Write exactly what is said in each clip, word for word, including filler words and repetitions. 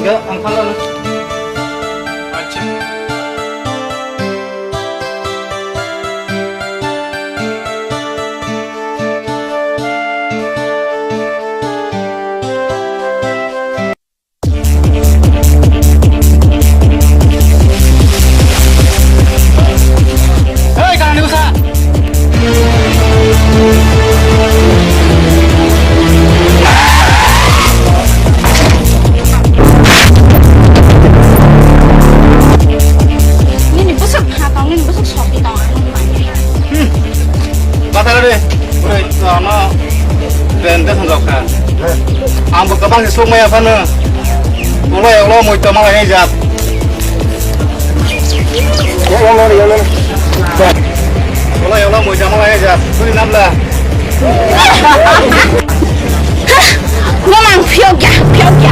Ang phalano. Acha. Hei, kanani bwsa? Nini bwswk ha tong, nini bwswk soki tong, ang nung manya. Hmm. Bathara de, bwrwi, ano, ben de thang rok kha. Ang bo kwbang se suk maya phano. Ulo ulo moi toma lai jat. Ulo ulo moi toma lai jat. Suni namla. Mamang phiok ya, phiok ya.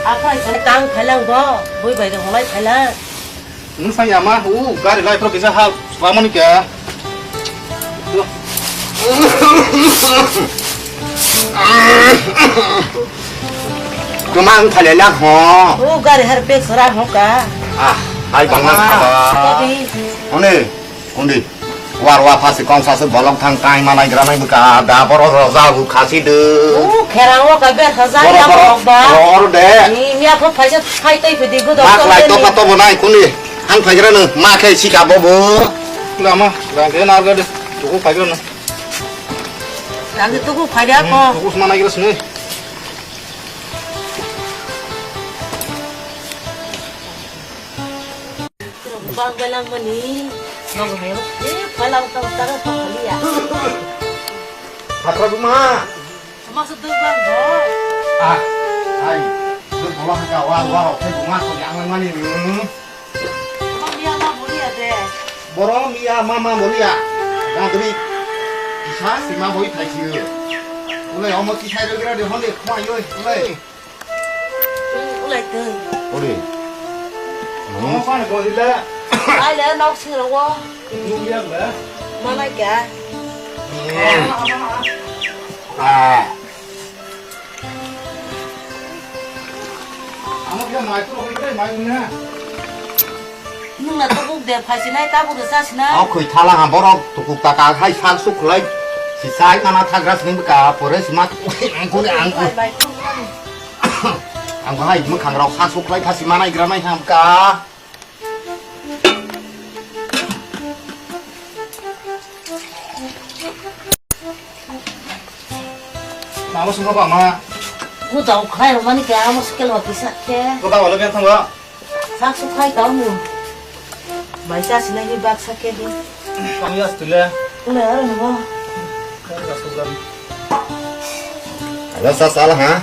Aphai tang phailang bo, bui bai de holai phailang. Nwng sa ya ma, u gari lai pro kisa ha, swamani kya? Kwmang phailailak ho. U gari har pek sara ho ka. Ah, hai bangla Ah, saba. Kopi. Hone, kundi. War wa phasi kong sasu bolong thang kai manai granai muka da boro roja bu khasi de. U kherang o ka ber haja Boro ya boro bok ba. Boro de. Ni miya pho phaisa phai tei phidi gu Mak doktor lai de to ni. Ka to bo nai kuni. Ang phai grano ma khe si ka bo bo. Lama, rang de na ga de. Tuku phai grano. Rang de tuku phai ya ko. Tuku sma nai gras ni. Bang belang mani. Nong hai. Eh, palang tang tang pa kali ya. Patra buma. Sama sedang bang bo. Ah, hai. Lu bola ka wa wa ro ke buma ko yang mani. Bang dia ma boli ya de. Borok ya mama boli ya. Gagri. Kisa sima boi thai si. Ulai omo kisai rogra de honde khma yoi. Ulai. Ulai twi. Ori. Omo pani bodila. Ai le nok sing ro wo. Nung ya le. Mana kya? Ah. Amo kya mai tu ro kre mai na. Nung na tukuk de phai sinai tabuk de cha sinai. Au khoi thala ha borok tukuk taka hai sak suk khlai. Si sai mana thagra sini bwka pore sima tukuk ang kore ang kore. Bai bai bai. Ang bahai mwkhang rok sak suk lai thasi manai gra nai ham ka. Mama sungkha ba ma. Ku dau khai ro mani ka amo skel wa kisa ke. Ko ba wala ben thang ba. Sak suk khai tau mu. Mai cha sinai ni bak sa ke di. Kami as tule. Ule aro ni mo. Kami as tule. Ala sa sala ha.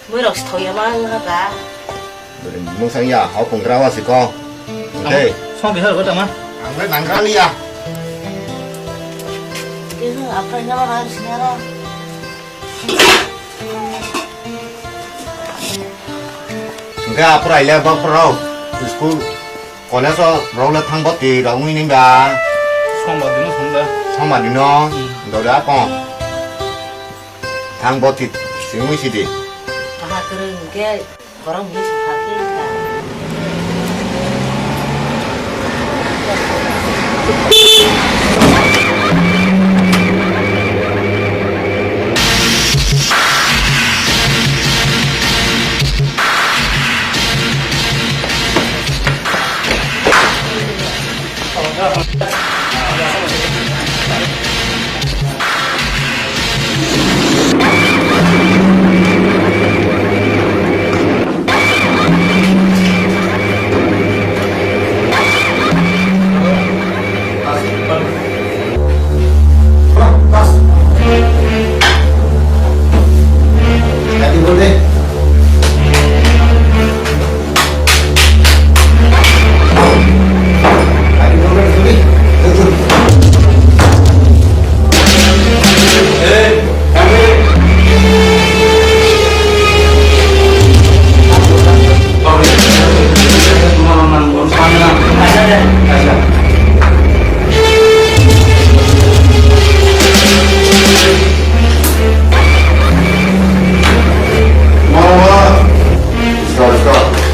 Moi rok si thoya ma ang ha ba. Mung sang ya, hau pung grawa si ko. Oke. Song bisa ko tama. Ang bai nang kali ya. Ke ha, apa ina ba ro sini aro. Hwnkhe aphuru aile bokhrok school, college o rok le thang bwtwi rok wngwi nini ba? Sombar dino thang da. Sombar dino? Hmm. Dole akon. Thang bwtwi singwi sidi. Aha kwrwng hwnkhe borok hwnwi sakha khe ta.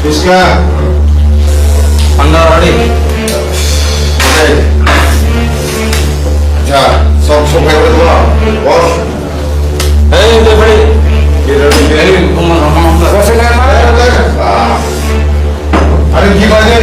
Iska. Anda ready. Hey. Acha, sok sok hai bos. Hey, ready. Hey, come on, come on. Bos hai na. Are ki baje?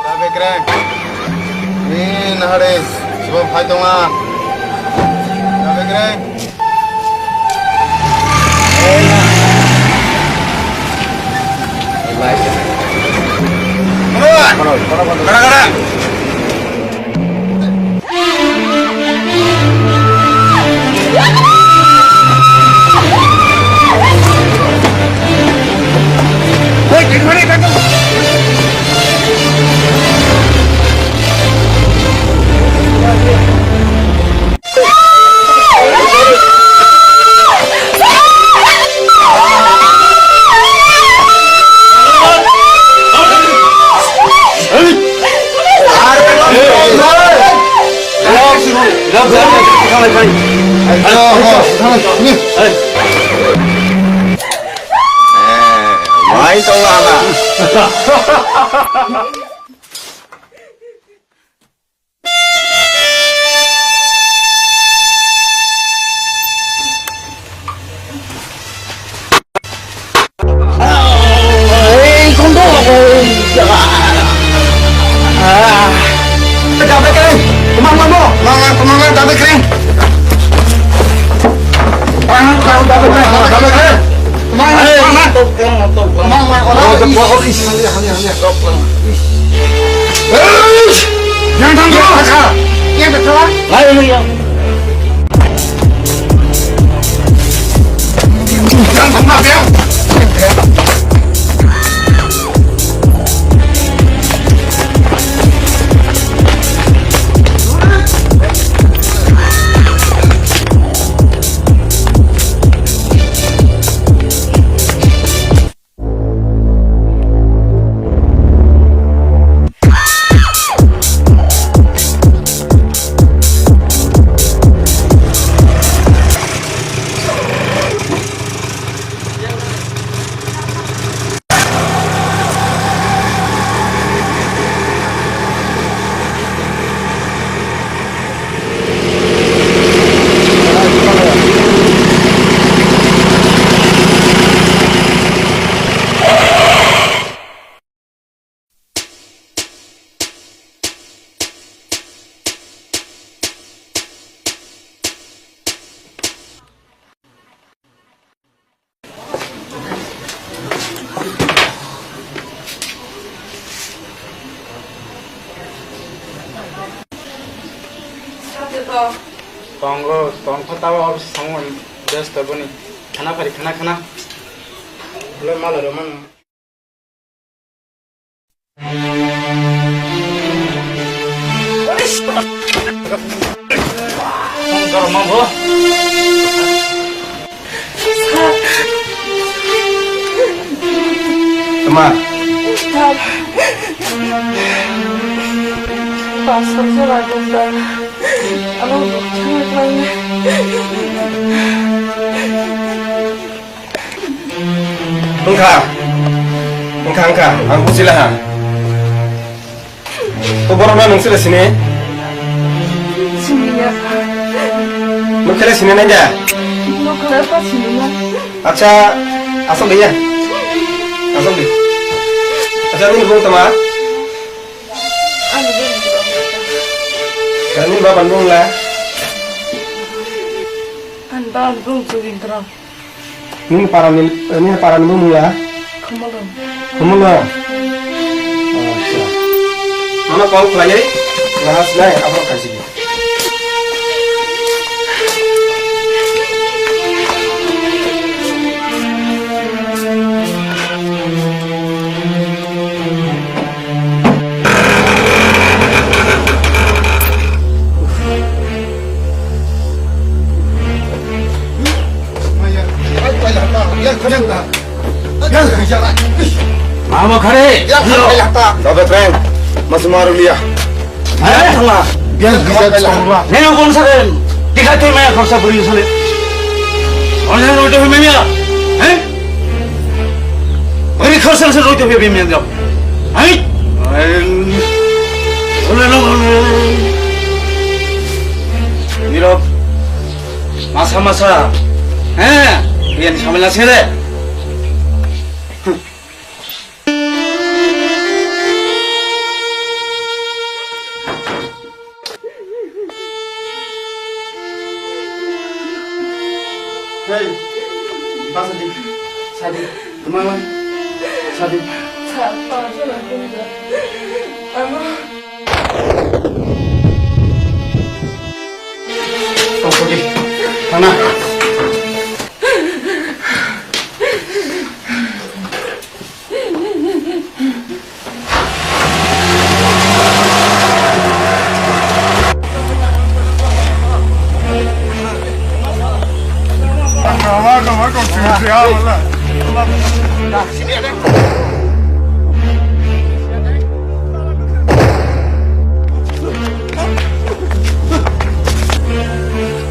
Da bekreng. Ni nahare, sebab hai tonga. Da bekreng. Gara, gara. Mai tong ama. Yang tanggung apa kah? Yang betul? Lain yang. Yang tanggung apa ya? Tongo, tongkha tabo office thangmani, just taboni. Khana phari, khana, khana. Belai mala rw mano. Tama. Pastor se lagung da. Ano bukti. Wngkha, wngkha, wngkha, ang bujilaha. O borokno nwng sila sini? Siniya. Nwng khe sini nai da? Nwng khe ta sini na. Acha, asok de ya. Asok de. Acha, nini bung tama? Ani bung tama. Ani baba bung la. Ani baba bung tu intro. Nini parani, nini parani bumung la? Khumulwng. Khumulwng? Acha. Mano call khlaiwi, nahas nai, aphuru khaisidi. Mama khare. Dapat reng. Masih maru liya. Hei? Biar bisa sekolah. Neno kon saren. Dikha tu maya khorsa buri sale. Ona roi to maya. Hei? Buri khorsa se roi to maya jam. Hei? Nirok. Masa masa. Hei? Biar sambil nasi deh. Hey, basa di, sadi, kemana? Sadi. Sa, pa, sa, la, kunda. Ama. Tong pergi. Mana?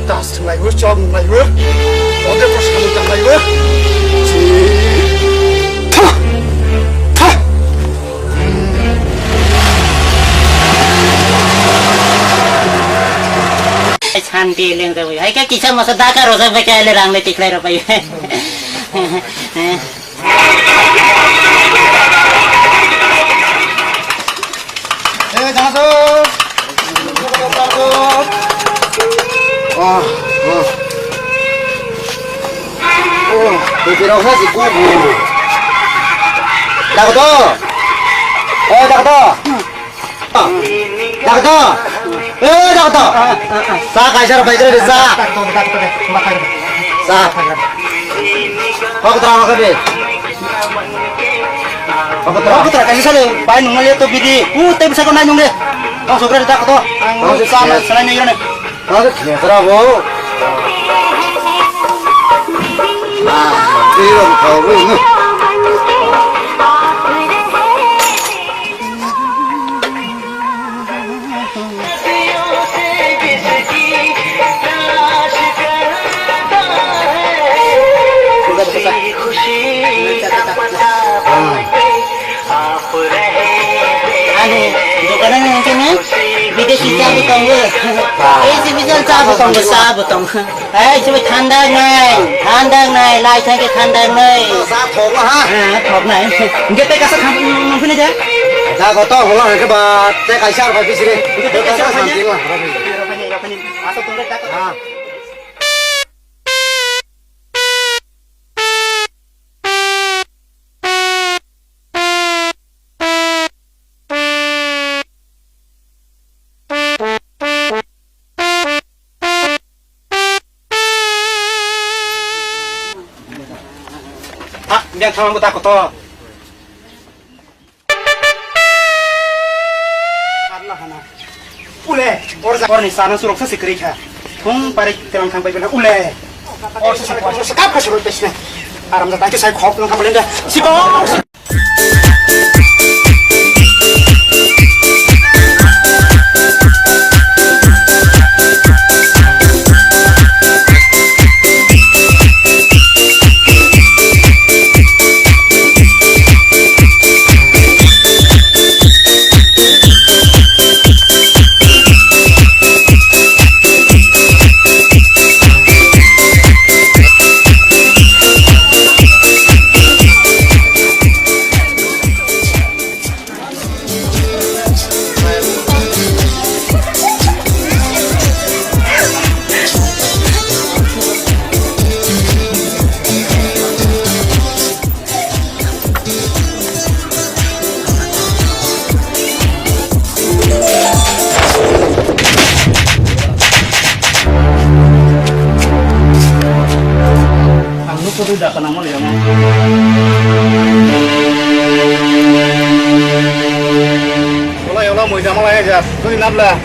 Das thwnglaibo, chok nunglaibo, ode ko samung tanglaibo. Tha! Tha! Santi lengjak bai. Hai khe kisa masa daka rojak bai khe, ele rang le tikhlai rok bai. Eh, jangan tu. Oh, oh. Oh, bibir rok sa si kubu. Dakto. Eh, dakto. Dakto. Eh, dakto. Sa kaisa rok bai kre sa. Sa. Kok terang kok be. Kok terang kok terang kaisa sale. Bai nung le to bidi. U te bisa ko nai nung le. Kok sokre dakto. Ang sa na sanai ni ne. Kok khe kra bo. Ah, bidi rok kau bo. Ani dukano nangkhe ne bidesi cha bo tongo. Ei special cha bo tongo, cha bo tongo. Ei, chwng thandak nai, thandak nai, lai thangkhe thandak nai. Sa thok na ha? Ha, thok nai. Hingke tei kaisa thang nang phini de? Da go to hola hingke ba tei kaisa ar bai bisiri. Hingke tei kaisa ar bai. Santi ma. Asok tong de ta. Ha. Ah, biang thamang ko ta koto. Ule, or ja, or ni sana surok sa sikri kha. Hung pare telang thang pai bena ule. Or sa sa kap kha surok pesne. Aram da tangke sai khop nang khamalen da. Siko. Wala yola moida mala ya jas. Tui nabla.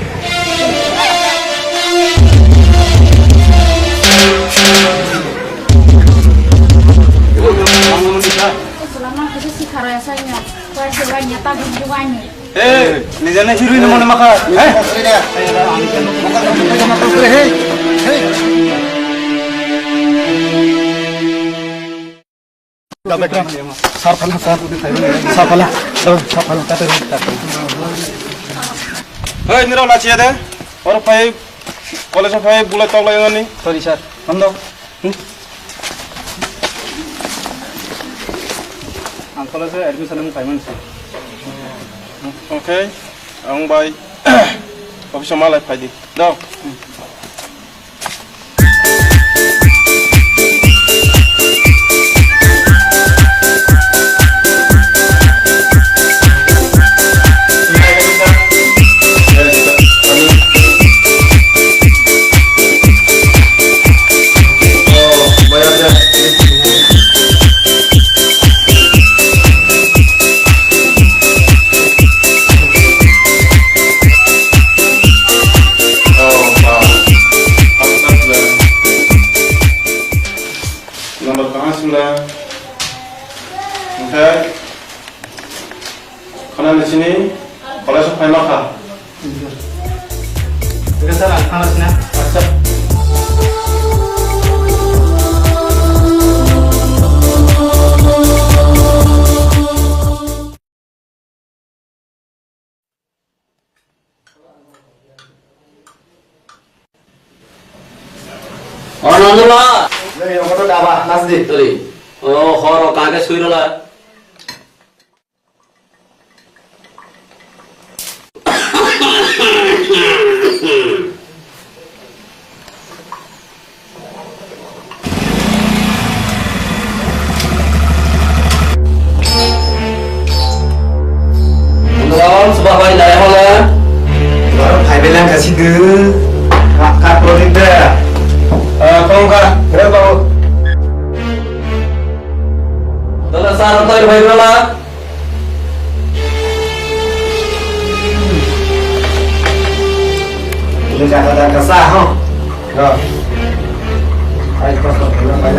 Selama itu si karya saya. Kau selama nyata berjuang. Eh, nijana sirui na mane makha. Eh? Sir phala, sir. Sir phala. Oh, sir phala. Hei, nirok lachiya de. Oro phai, college phai bulai tok lai ngani. Sorry, sir. Hamdo. Hmm? Ang college admission ang paiman si. Okay. Ang bai office malai phai di. Do. Number kaham sila. Okay. Khana ni sini, college of Phaima kha. Oke, sir, ang khana sina. Accha. O Nondula. Nei, obo to daba, nasdi. Sorry. O, horo kage suirola. Bang, suba bai nai hola. Baru phai belang kasi ke. Kak, kak, prodik de. Ah, kong kak, keren babu. Dala sar, toi bai bala. Ini kata dan kesah, ho. Yo. Ayo, pas, pas, pas, pas.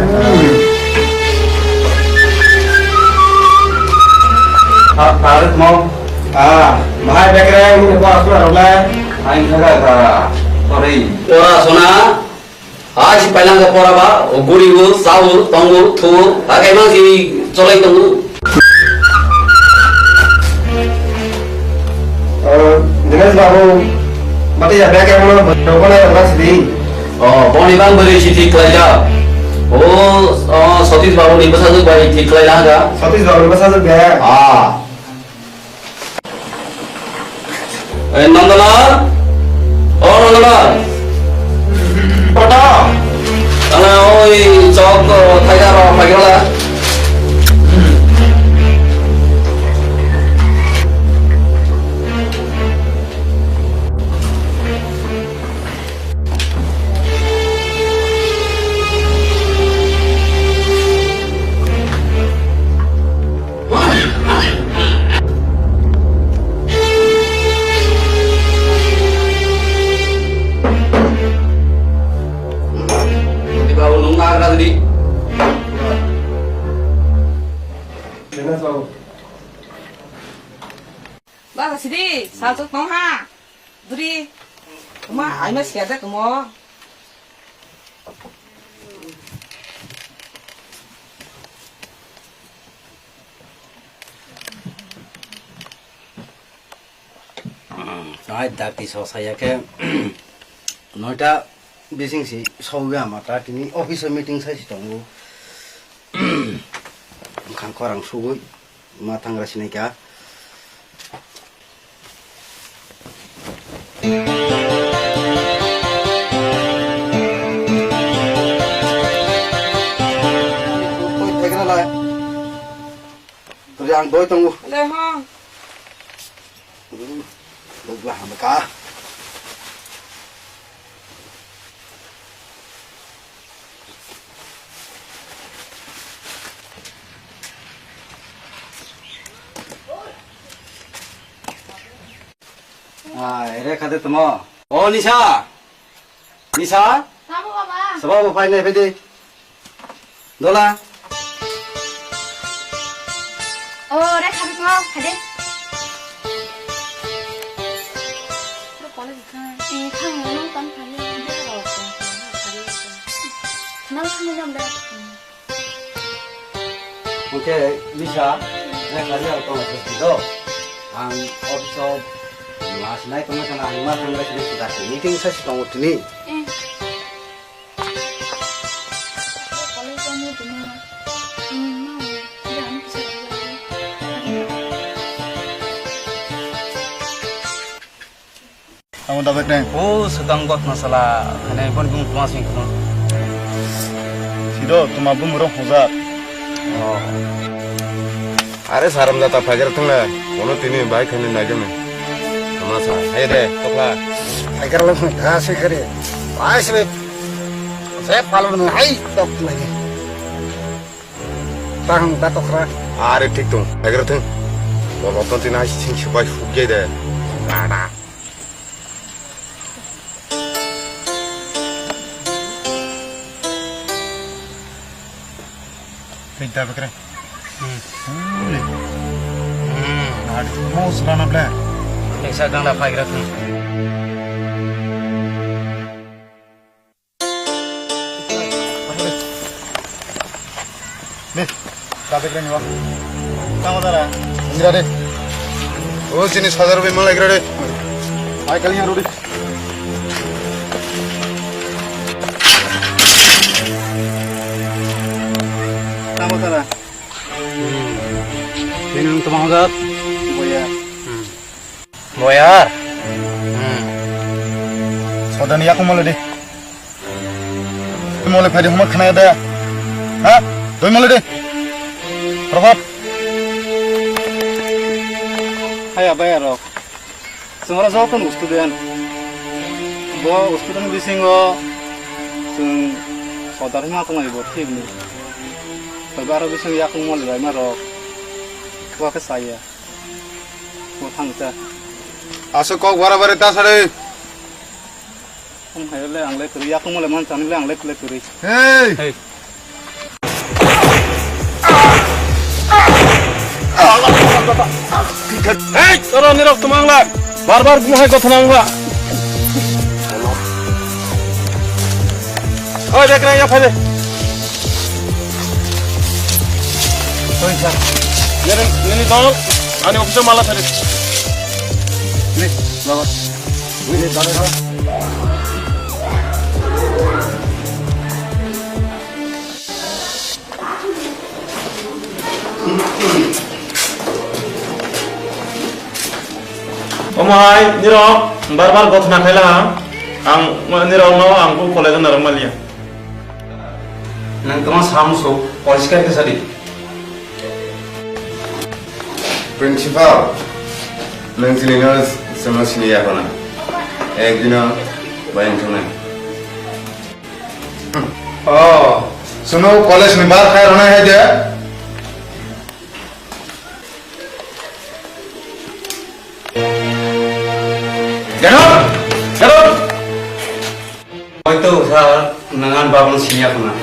Ah, tarik mau. Ah, bahai bekereng, ini pas, pas, pas. Ayo, jaga, jaga. Sorry. Ora, sona. Hai si pailangkha pora ba, o gurigo, sao, tongo, thuo, hakai mang si cholai tongo. O, Dinesh babu, mati ya bag yang mana, bagi mana yang masih di? O, boni bang beri si thik khlai ja. O, o, Satish babu ni bwsajwk bai thik khlai lang ja. Satish babu ni bwsajwk ya? Ah. Ei, Nondolal? O Nondolal? Koto? Tala oi chok, o, thaiga ro, phaigra. Babu, nung nagra di. Baba sidi, salchuk tong ha. Duri. Tuma, aima siya da tumo. Ai dakti so saya ke noita bising si so ya mata tini office meeting sai si tongo. Khang khorang sugui. Ma thangra sinai ka. Twi thaigra lai. Twi ang doi tongo. Le ho. Dogla hamka. Ai, re khade tamo. O Nisa. Nisa. Tamo baba. Sabo bo phai nai phai de. Dola. O re khade tamo khade. College thang. Eh, thang nang tam khade. Nang thang nang da. Oke, bisa, naikha ni ang tong sasti do. Ang office o mas nai tong kana ang ma thang bai sini sida meeting sa si tong tini. Amo dabe kreng. O swkang gotna sala, hane bon bung tma sing khun. Sido, tuma bung ro hojak. Oh. Are saram jata phajar thangna, kono tini bai khani nai jame. Tama sa, hai de, tokla. Phajar lo, ha, se kare. Bai se, se palon hai, tok lagi. Tahang da tokra. Are thik tong, phajar thang. Bolo ton tini hai sing sipai suk jai de. Ada. Tei da bekre. Hmm. Uli. Hmm. Adi mo srana ble. Eksa gangda phaigra thung. Ne, da bekre ni wa. Tamo dara. Ingra de. O sini sadar be malai gra de. Ai kali yang rudi. Tamo tara. Hmm. Ini nung temang udah. Boya. Hmm. Boyar. Hmm. Sodani aku malu deh. Mole phai de huma khana da. Ha? Doi mole de. Prabhat. Hai abai arok. Chwng oro joto no student. Bo student bisingo chwng sodar hima tongo bo thik ni. Bai baro bising yakung mole bai ma rok. Bo khe saya. Bo thang cha. Aswk kok bara bari ta sari. Ang hai le ang le kwrwi yakung mole man chani le ang le kwrwi. Hey. Hey. Hey, oro nirok tumang la. Bar bar bumo hai gotho nang la. Oi, bekra ya phale. Oi, sir. Nini, nini dol, ani office mala thari. Ni, baba. Ni, dol, dol. Omo hai nirok bar bar gothona khaila ang, ang nirok no ang kuk kolai gana rok maliya. Nang tama samuso poriskar khe sadi. Principal, nang chini no chwngno sini ya kono. Ekdino bai wngthoknai. Oh, chwngno college ni bar khai rwnai hai de. Get up! Get up! Hoito sir, nang ani baba no siniya khuna.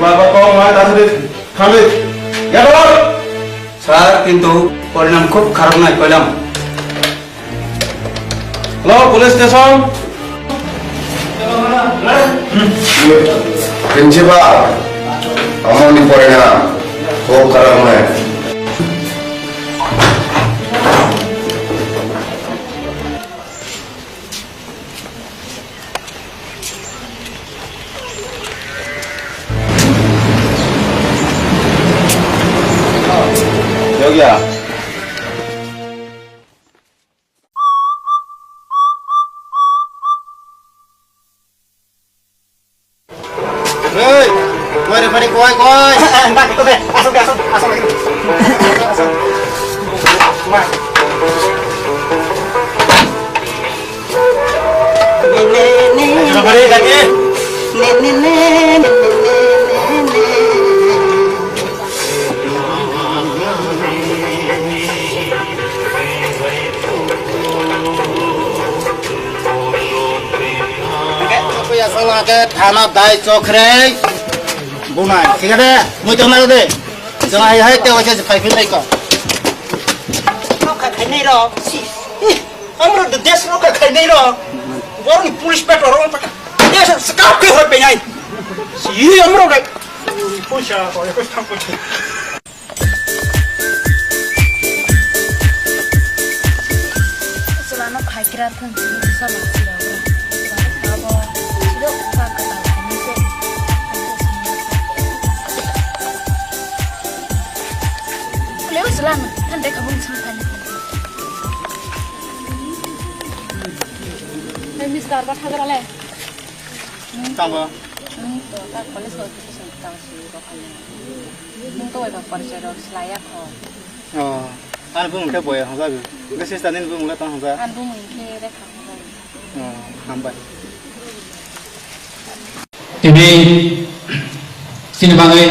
Baba kok ma ta sri khamit. Get up! Sir, kintu porinam khub kharap nai koilam. Hello, police station. Principal, amoni porinam khub kharap nai. Yogya. Hey, koi re, koi, koi, koi. Asok, asok, asok. Asok. Thana dai chokhrei bunai. Thik ase? Mui tong nai de. Jong hai hai te wacha phai phin nai ko. Rok khai khai nai rok. Si. Ih, amro de des rok khai khai nai rok. Borni police patrol rok pa. Yes, skap ke hor pe nai. Si amro de. Pucha ko ko thang ko. Chwlano phaikra thung chini bwsa mansirok. Abo chirok kha kwtal khainwi se. Kuleo chwlano than dekha bung chwng thani. Hey, Mister Bathagra le. Tamo. Nung to ta college ko education ta si ko khani. Nung to ba porichai rok slaya kho. Oh, ani bumung khe boya hwnjago. Hwnkhe sister nini bumung le tong hwnjak? Ani bumung khe Rekha hwnjago. Oh, hambai. Tini chini bagwi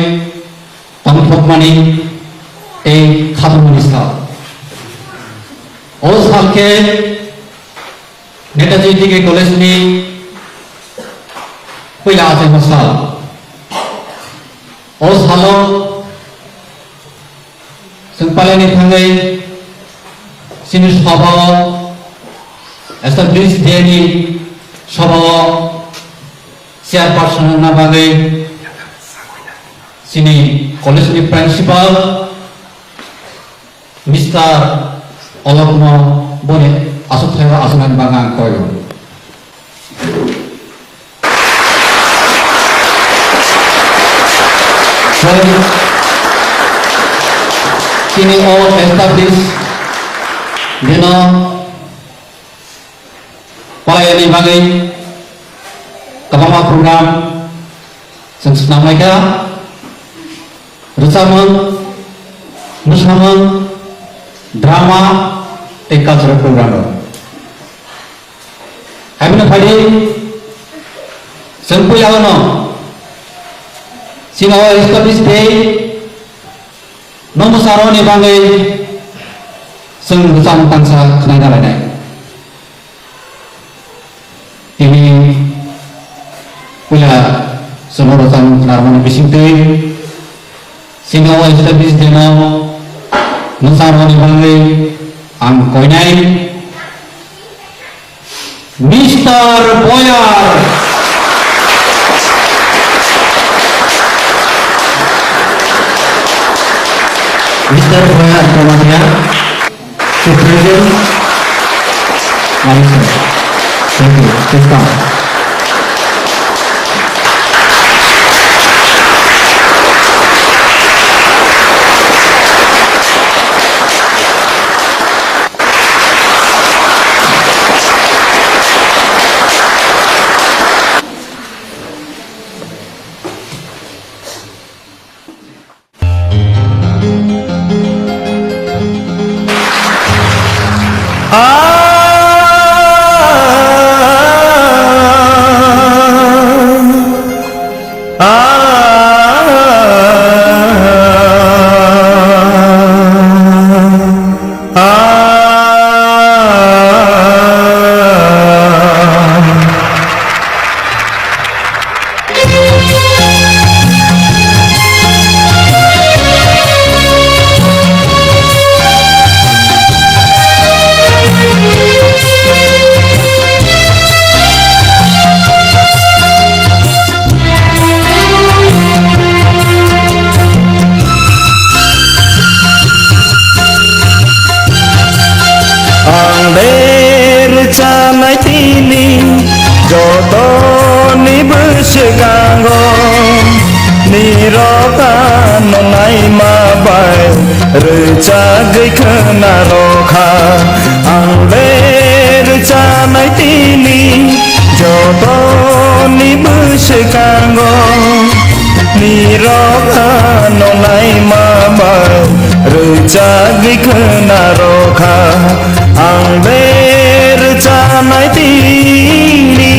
tongthokmani tei khatungmani sal. O sal khe Netaji Degree College ni puila achaima sal. O salo chwng palaini thangwi chini sobao establish day ni sobao chairperson wngna bagwi chini college ni principal Mister Olokno boni aswk thaio aswknani bagwi ang koi o. Tei chini o establish dino Palaiyani bagwi kwbangma program chwng swnamlaikha, rwchapmung, mwsamung, drama tei cultural program rok. Haibino phaidi chwng puilano chini o Establish Day no mwsarokni bagwi chwng rwchapmung tangsa khwnaina lainai. Tini puila chwngno rwchapmung khwnarmani bisingtwi chini o Establish Day no mwsarokni bagwi ang koinai Mister Boyar. Mister Boyar Tomatia. To present. Thank you. Please come. Ang ber chanai tini jotoni bwskango nirok ano naima bai rwchagwi khwnarokha. Ang ber chanai tini jotoni bwskango nirok ano naima bai rwchagwi khwnarokha. Ang ber chanai tini.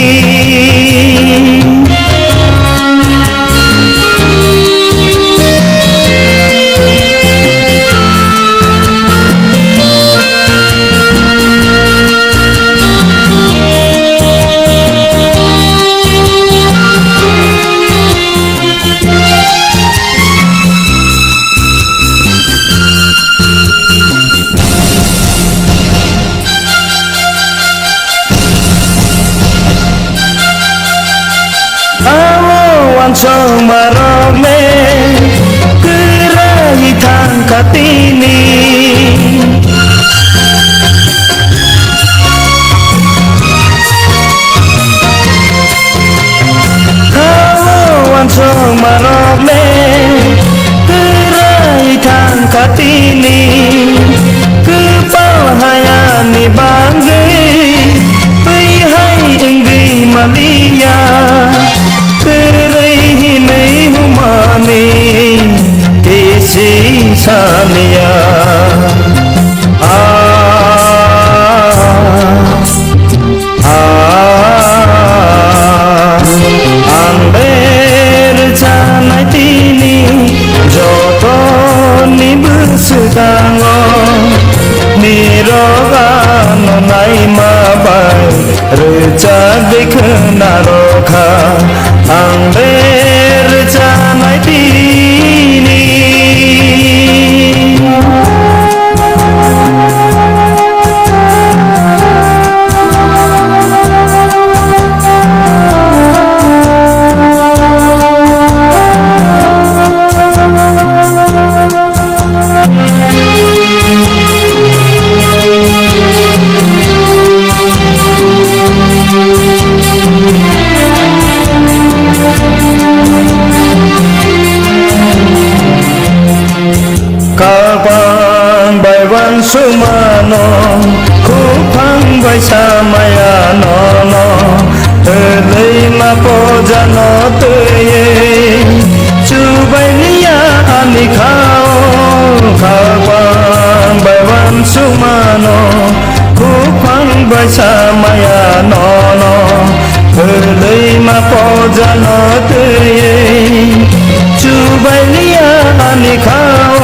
Chongmarokne kwrwi thangkha tini. Hao uansukmarokne kwrwi thangkha tini. Kwpal hayani bagwi twi hai wngwi maliya. Kwrwi hinwi humani tisi saniya. Ah, ah, ang berchanai tini jotoni bwskango nirok ano naima bai. Rwchapwi khwnarokha ang berchanai tini. Kabang bai uansukmano, khupang bai samaya nono. Tei ma pojano twiwi chubai liya ani khao, khapang bai uansukmano, khupang bai samaya nono. Tei ma pojano twiwi chubai liya ani khao,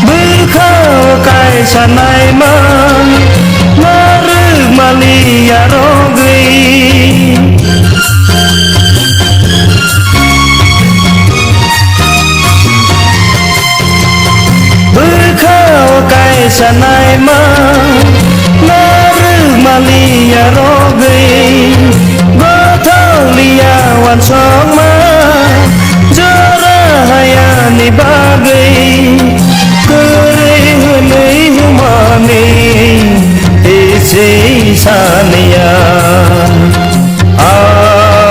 bwkhao kaisa naima narwk maliya rogwi. Bwkhao kaisa naima narwk maliya rogwi, gothok liya uansukma jora hayani bagwi. Kwrwi hwnwi humani tisi saniya. Ah,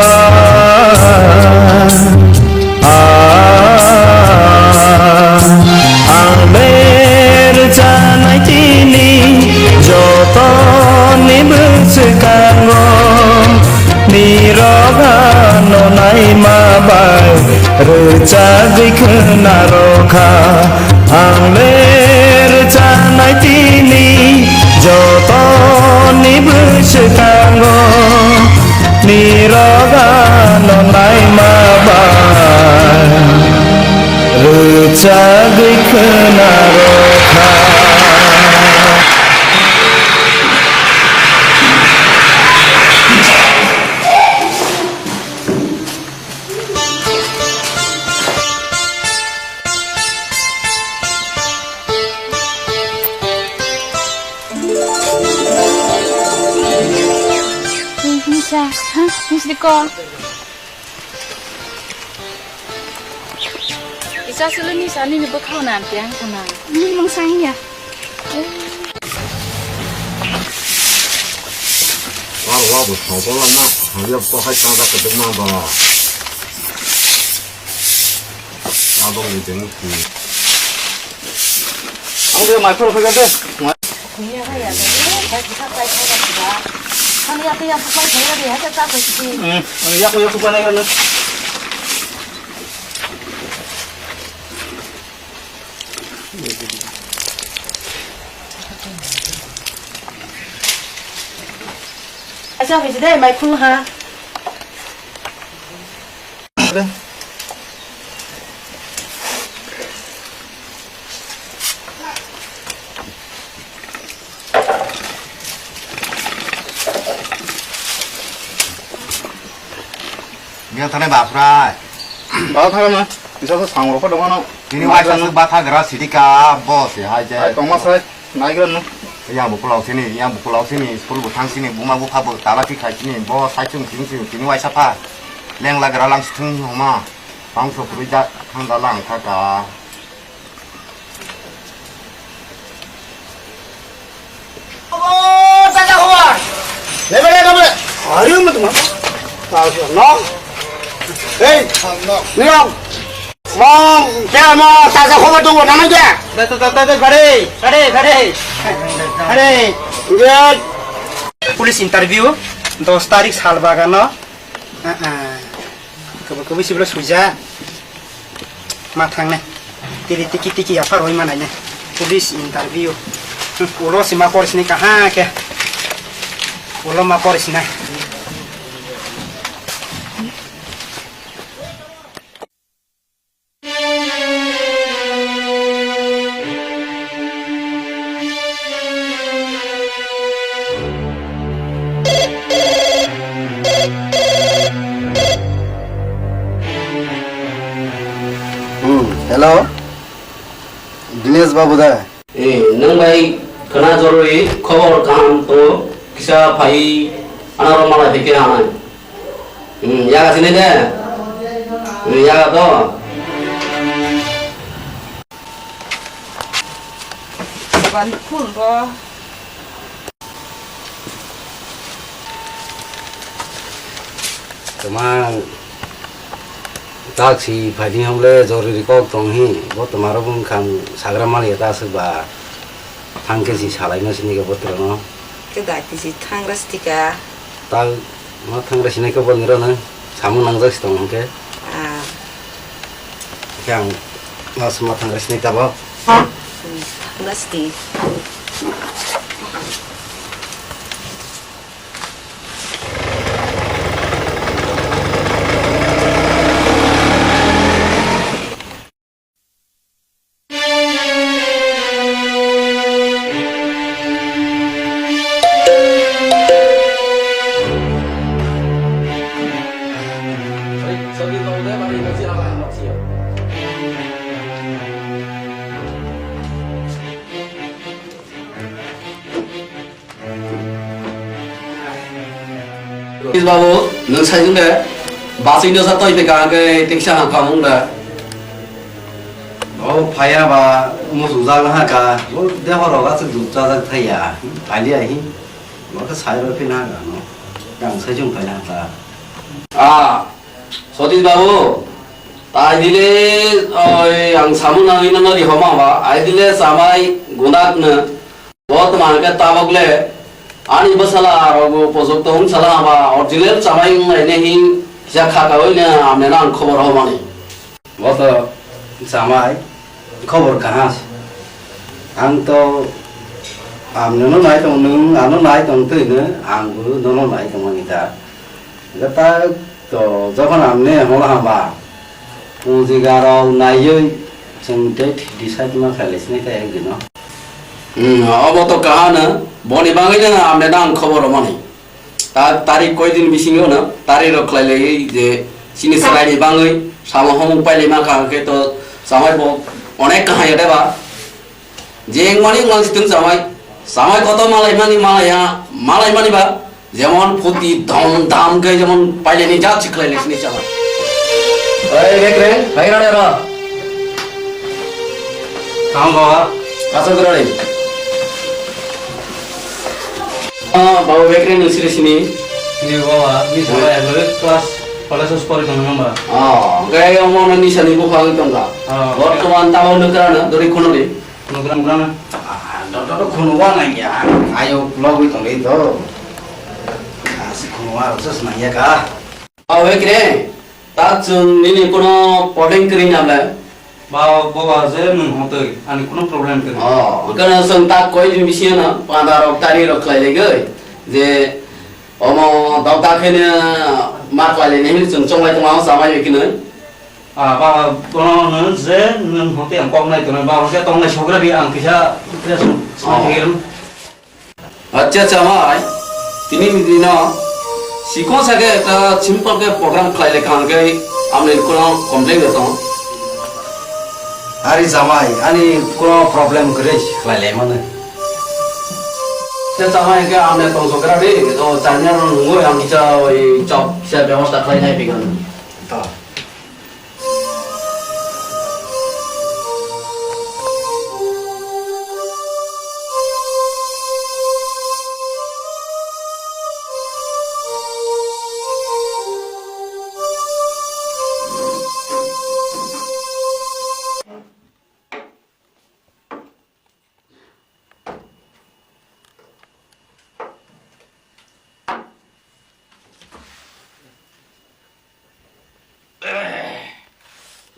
ah, ang berchanai tini jotoni bwskango nirok ano naima bai rwchapwi khwnarokha. Ang berchanai tini jotoni bwskango nirok ano naima bai rwchapwi khwnarokha. Nisa, ha, nisi ko. Isa sulu nisa nini bwkhao na amte ang sana. Nini mung sang ya. Wah, wah, bwskango lama, hanya to hai tangka kwdwkma ba. Abang ni jeng si. Ang dia mai phoro phega de. Kuya kaya de, bai kita pai kaya kita. Kami ya kaya pai kaya de, hanya tak pasti. Hmm, ya kaya kupa na kana. Acha, bai jidai, mai khul ha. Yang thanai baprai. Baprai ma. Bisa sa sang rokho dong ano. Ini waisa su batha gra sidika boss ya hai je. Ai tongma sai. Naigra no. Yang bukulau sini, yang bukulau sini, school bu thang sini, buma bupha bu tala thik khai sini, bo sai chung sini sini, tini waisa pha. Lengla gra lang sithung homa. Bangso kwrwi ja thang da lang kha ka. Tata khobor. Lebele lebele. Ari mo tuma. Tao no. Hey. No. Niyong. Mong, kaya mo tata khobor tu nana kya? Tata tata tata bare. Bare bare. Bare. Ye. Police interview dos tarik Salbagano. Ah, ah. Kebo kebo siblo suja. Ma thangnai. Tiri tiki tiki yaphar roi manai ne. Police interview. Hmm, ulo sima por sini kaha ke. Ulo ma por sini. Hmm, hello. Dinesh babu da? Eh, nwng bai khwna jorwi khobor kaham to kisa phai anaro malai phai khe hanai. Hmm, yaga sini de? Hmm, yaga to? Ban phun bo. Twma tak si phaidi hwnle jorori kok tong hi, bo twma rok bwkhang sagra maliya ta swk ba thang khe si salai ma sini khe bo twrwno. Khe dai tisi thangra stika. Ta ma thangra sinai khe bo nirano samung nangjak si tong hwnkhe. Ah. Khe ang ma suma thangra sinai tabok. Hmm, thangra siti. Rojit babu, nwng sai wngkhe bachwi no sa toi peka hwnkhe teksa hangkha mung da. O phaya ba musu jala ha ka, o deho rok aswk duk chajak thai ya, phali ya hi, mo khe sai rw phi na ha ka no, yang sai chung phai na ha ka. Ah, Satish babu, tai dile, oi, ang samung nangwi no no rihoma ba, ai dile chamai gunak no. Bo twma hwnkhe tabok le ani bwsala rok bo pojok tong sala ba original chamai wng lai ne hin kisa kha kawi ne amne no ang khobor hobmani. Bo to chamai khobor kaha se. Ang to amne no nai tong, nwng ano nai tong twi no ang bo nono nai tong mani ta. Hwnkhe ta to jokhon amne holo hamba, punjiga rok naiwi chwng date decide ma khlai lai sinai ta ekdino. Hmm, obo to kahano, boni bagwi no amne nang khobor romani. Ta tarik koi din bisingo no, tarik rok khlai lai je sini chwraini bagwi, samo homung pai lai ma kha hwnkhe to samai bo onek kaham ya de ba. Jeng mani wng lang sitwng chamai. Chamai koto malai mani malai ya, malai mani ba. Jemon phuti dom dam khe jemon paileni jat si khlai lesni chamai. Oi, bek re, bek re, ro. Tamo bawa. Kaso kira re. Ah, bawa bek re nung siri sini. Ni bawa, ni sama ya, lo class, college os pori tong nang ba. Ah, gaya omo na ni sani bukhang tong ka. Ah. Bortoman tamo nukra na, dori kono ni. Nugra nugra na. Ah, doctor to khunu wa nang ya. Ayo logwi tong ri to. Asi khunu wa rok se nang ya ka. Awe kre. Ta chwng nini kono problem kwrwi na le. Ba bo ba je nung hotoi ani kono problem kwrwi. Oh, kana chwng ta koi din bisi na panda rok tari rok khlai le goi. Je omo dok dak khe ne ma khlai le ne chwng chonglai tong ma sa mai kinoi. Ah, ba, bono hwnwi je nwng hwnwi ang kok nai tongnai, ba, hwnwi khe tongnai sogra di ang kisa, kisa sung-, sung-, Oh. Kisa. Acha, acha, mai. Tini ni dino sikon sa khe ekta simple khe program khlai le khan khe amni kono complain de tong. Ari jamai, ani kono problem kwrwi khlai le mano. Kisa chama hingke ang le tongsogra di, o chani ano nungui ang kisa oi chop kisa bebosta khlai nai pigano. To.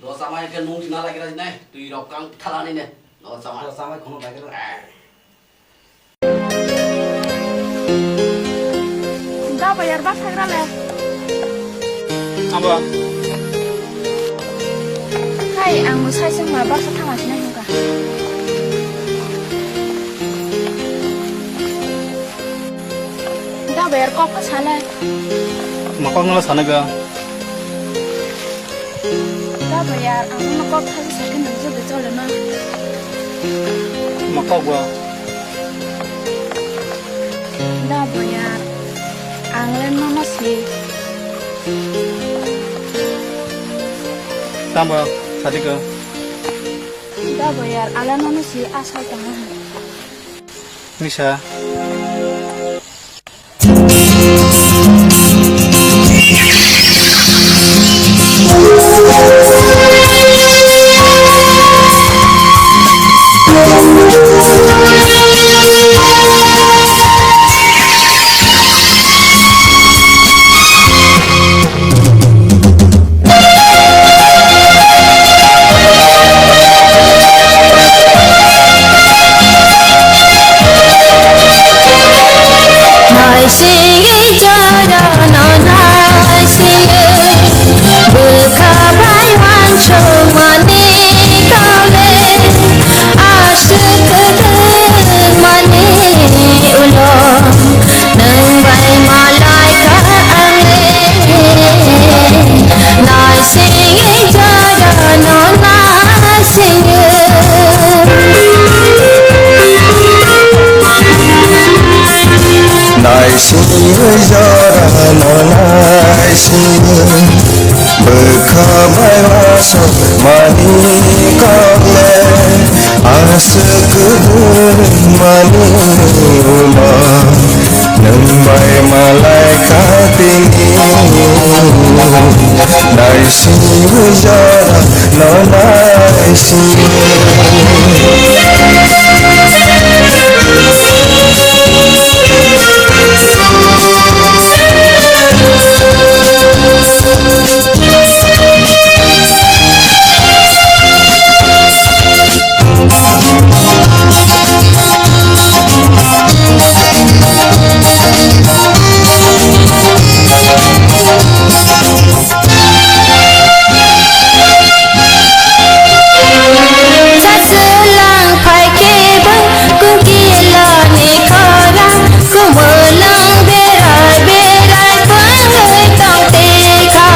Dosa mai ke nung sina lagi rajin nai, tui rok kang thala ni ne. Dosa mai. Dosa mai khono lagi rajin. Da bayar ba sagra le. Abo. Hai, ang bo sai seng ma ba sa thama sina hingka. Da bayar kok ka sana. Ma kok no sana ga. Da bayar, ang no kok thasi sakhe nang je bechole ma. Ma kok ba. Da bayar, ang le no no si. Tamba, sadi ka. Da bayar, ang le no no si asai tong. Misa. Naisingwi jorano naisingwi, bwkha bai uansukmani kau le, aswk kwdwkmani ulo. Nwng bai malai kha ang le, naisingwi jorano naisingwi. Naisingwi jorano naisingwi, bwkha bai uansukmani kau le, aswk kwdwkmani ulo. Nwng bai malai kha tini, naisingwi jorano naisingwi. Saswlang phai khe bo kungkiloni khorang, kumulung berai berai phungwi tong tikha.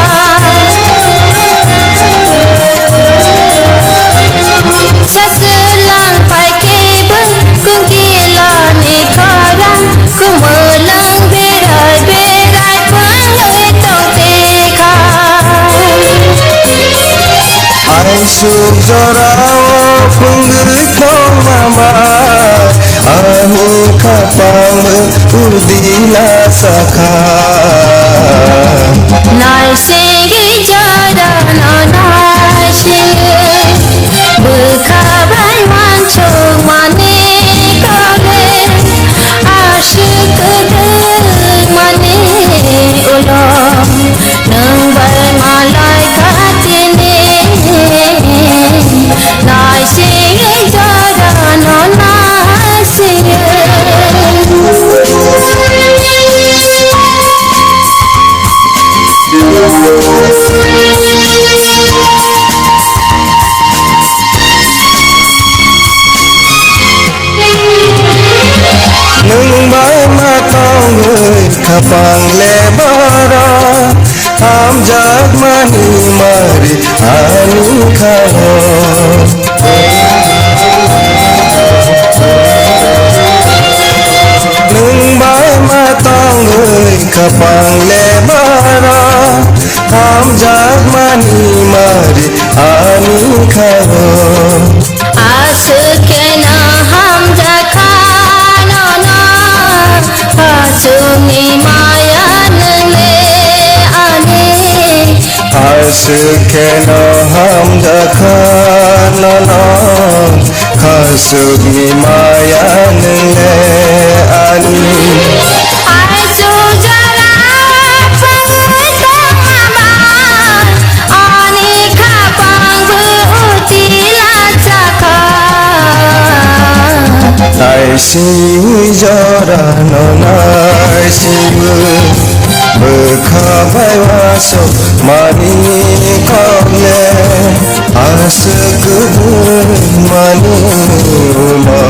Saswlang phai khe bo kungkiloni khorang, kumulung berai berai phungwi tong tikha. Aisuk jorao phungwi tongma bai, ani khapang bo purdila sakha. Naisingwi jorano naisingwi, bwkha bai uansukmani kau le, aswk kwdwkmani ulo. Nwng bai malai kha tini, naisingwi jorano naisingwi. Nwng bai ma tongwi khapang le borok, hamjakmani mari ani khao. Keno hamjakha nono khasukni maya nwngle ani. Ai sujara phang tongma ba, ani khapang bo utila jakha. Naisi jorano naisibo, bwkha bai wasuk mani kokle, aswk kwbwng mani ulo,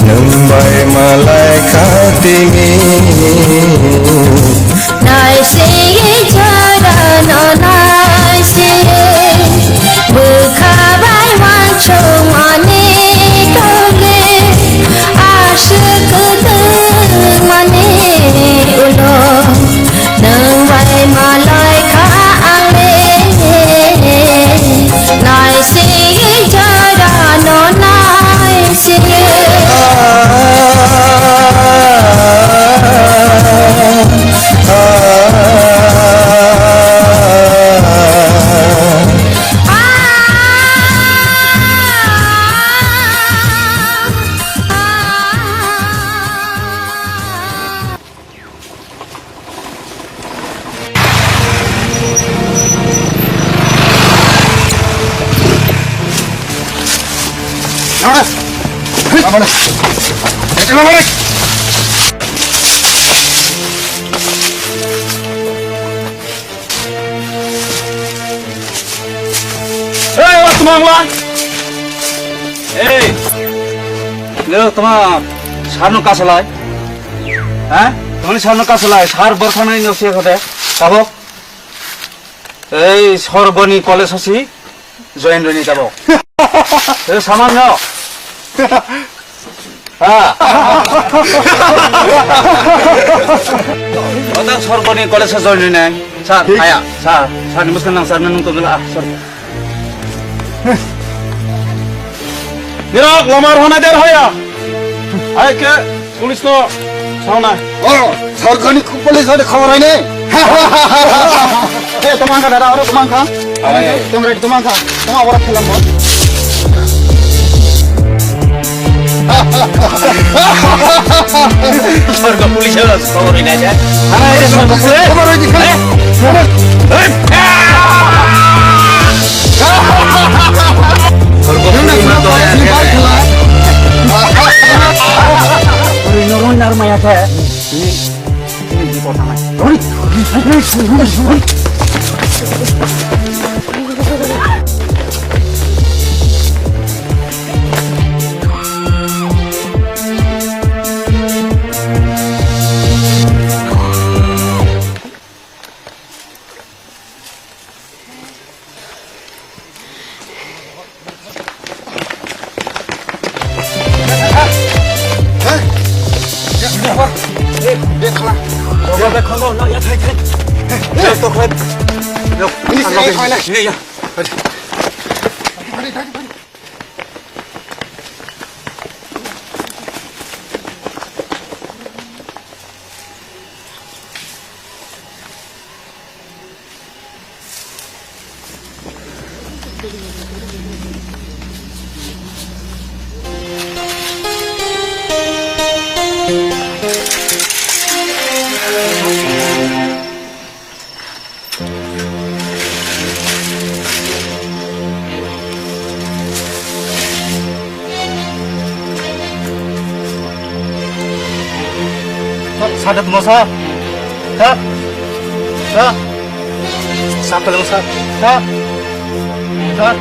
nwng bai malai kha tini. Naisi jorano naisi, bwkha bai wansukmani tole, aswk kwtwngmani ulo, nwng bai malai kha ang le. Naisi jorano naisi. Hey, o twmang la. Hey. Leo twmang sarno kasalai. Ha? Twmani sarno kasalai, sar borkhanai no se khode. Tabok. Ei Sorboni college hosi join roni tabok. Ei saman no. Ha. Otak Sorboni college join roni. Sir, aya, sir, sir ni muskan nang sir nang tong la, sir. Nirok lamar hona der hoya. Ai ke police no sauna. Oh, sorkar ni police hone khobor hai ne. Eh, tomang kha dada, oro tomang kha. Ai. Tong rai tomang kha. Tong abora khelam bo. Sorkar police hone khobor hai ne. Ai, sorkar police. Khobor hai di. Eh? Sir, sir, tongma sir. Sir. Sir. Sir, tongma sir. Sir. Sir.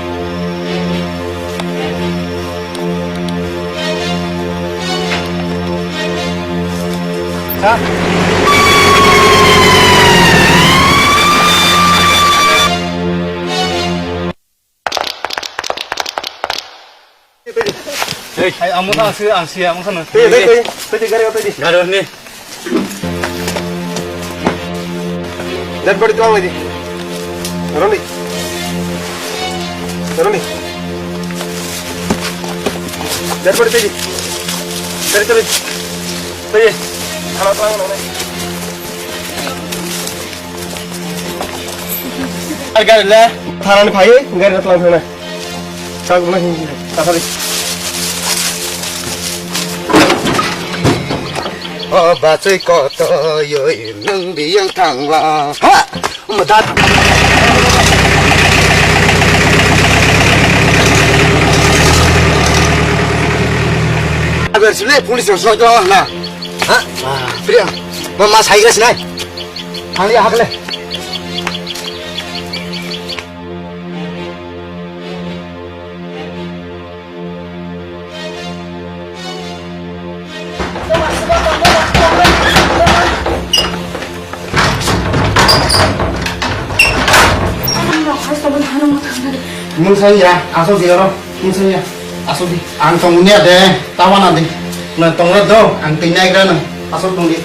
Sir. Hey. Hai, ang motha ang si, ang si, ang motha no. Tei, tei, tei, tei, tei, gari, tei, tei. Gari ni. Dead body tuang lagi. Roni. Roni. Dead body tei. Gari, tei. Tei. Halo tuang, no, no. Gari, gari le. Tharani phai, gari na tlang thangna. Kagumna hin, tathari. O bachai koto yoi nung biyang thangla. Ha! Madat. Agar sile police rok soi to na. Ha? Priya, ma ma sai gas nai. Thangli hakle. Mung sai ya, asok di oro. Mung sai ya, asok di. Ang tong unia de, tawana di. Na tong do, ang tinai gra na, asok tong di.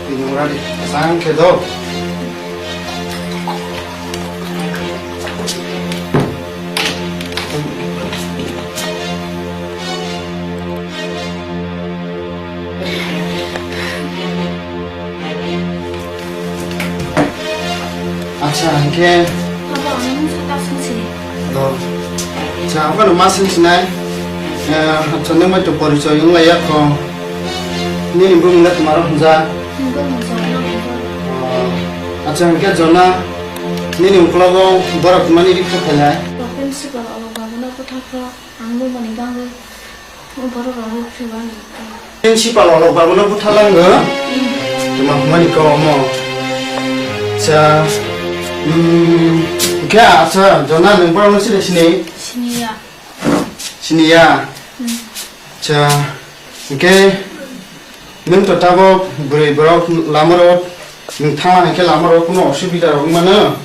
Ini murah di, sang kedo. Acha, hingke. Abo ang nung saka sung sini. Oh. Acha, ang no ma sung sinai. Eh, acha, nung mai to porichoi wng lai ya kho. Nini bumung le twmaro hwnjak? Nini bumung Jona hwnjak. Oh. Acha, hwnkhe Jona, nini uklogo borok twmani rikha khailai? Principal Alok Babuno bwthakrok ang bumani bagwi borok rok rwphri mani. Principal Alok Babuno bwthalango? Hmm. Twma hwnmani kok omo. Acha, hmm, hwnkhe acha, Jona nwng borokno sini sini? Siniya. Siniya? Hmm. Acha, hwnkhe nwng to tabok bwrwi borok lama rogo nwng thangma hwnkhe lama rogo kunu osubida rok wngmano.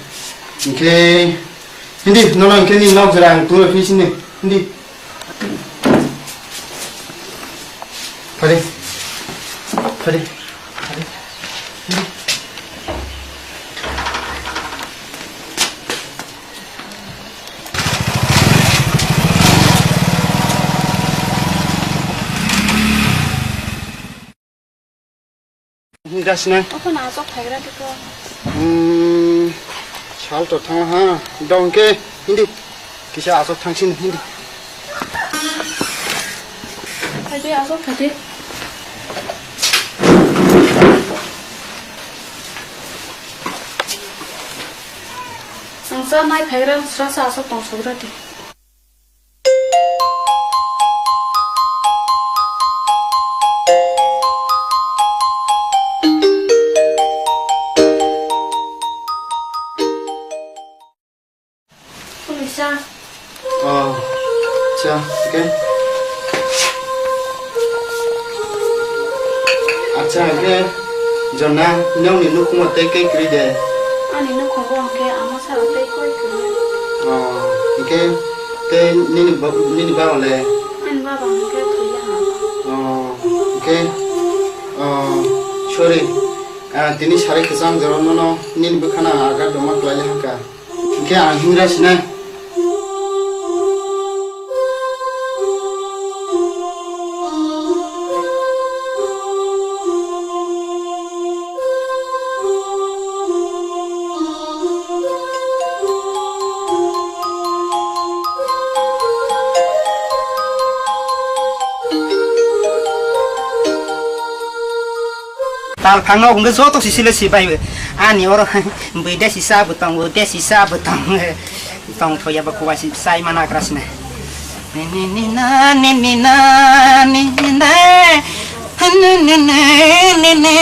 Hwnkhe hindi nono hwnkhe nini nok jora ang tungwi phi sini hindi. Phari. Phari. Phari. Hindi. Hinda sini. Open asok phagra tiko. Hmm, sal to thang ha. Dong ke hindi. Kisa asok thang sini hindi. Phaidi asok phaidi. Ang sa nai phagra sra sa asok tong sogra di. Kulisa. Oh, acha, okay. Acha, okay. Jona, nokni nukhungo tei kai kwrwi de? Ani nukhungo hwnkhe ama sara tei koi kwrwi. Oh, hwnkhe tei nini ba-, nini baba le? Ani baba hwnkhe thwiya. Oh, hwnkhe, oh, sorry. Ah, tini sari kwchang jora nono nini bwkhano aga doma kwlai hwnkha. Hwnkhe ang hingra sinai. Tal phangno hwnkhe joto sisi le si bai. Ani oro bui de sisa bo tongo, de sisa bo tongo. Tong thoya ba kubai si sai mana kras ne. Ni ni ni na, ni ni na, ni ni na. Ni ni ni, ni ni.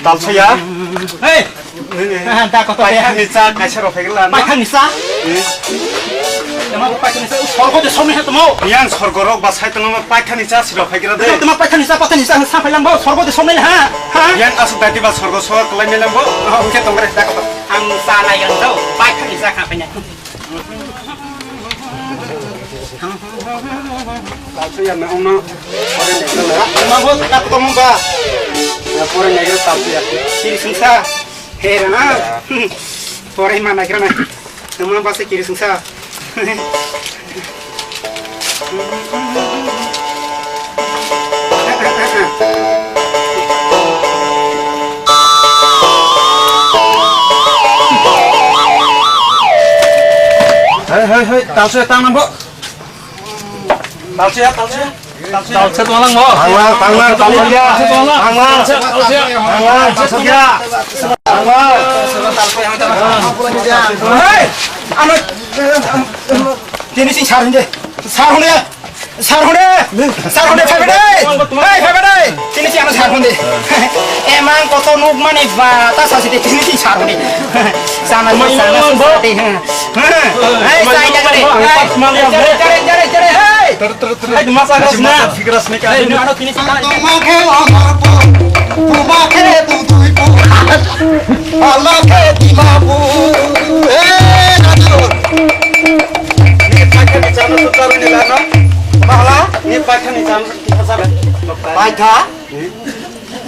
Talsaya. Hey! Da koto ya. Paithakni cha kaisa rok phaikla na. Paithakni cha? Tama paithakni cha, sorgo de somni ha tamo. Yang sorgo rok ba sai tongma paithakni cha siro phaikra de. Tama paithakni cha, paithakni cha sa phailang bo, sorgo de somni ha. Ha? Yang asuk dati ba sorgo so kalai melang bo. Oh, oke tongre da koto. Ang sa na yang do, paithakni cha kha phainya. Talsu ya na ongno. Ore ne na. Ma bo ka to mo ba. Na pore ne gra talsu ya. Siri sungsa. He ra na. Pore ma na gra na. Tama ba se kiri sungsa. Hei, hei, hei, talsu ya tang na bo. Talsu ya, talsu ya. Talsu ya. Talsu ya, tonglang mo. Tanglang, tanglang, tanglang ya. Talsu ya, tonglang. Tanglang. Talsu ya. Tanglang, talsu ya. Tanglang. Hei, ano, tini sing sarung de. Sarung de. Sarung de. Sarung de, phai de. Hei, phai de. Tini sing ano sarung de. Emang koto nuk mane ba, ta sasi de tini sing sarung de. Sana, sana, sana de. Hei, sai jaga de. Hei. Jare, jare, jare, jare, hei. Ter, ter, ter. Hei, masa gas na. Masa gas na. Hei, ini ano finish. Tongma khe Amarpur, buma khe Duduipur, phalma khe Dimapur. Hei, Rajur. Ni paithani chano to charwi ni lano. Mahla, ni paithani chano to charwi. Paitha?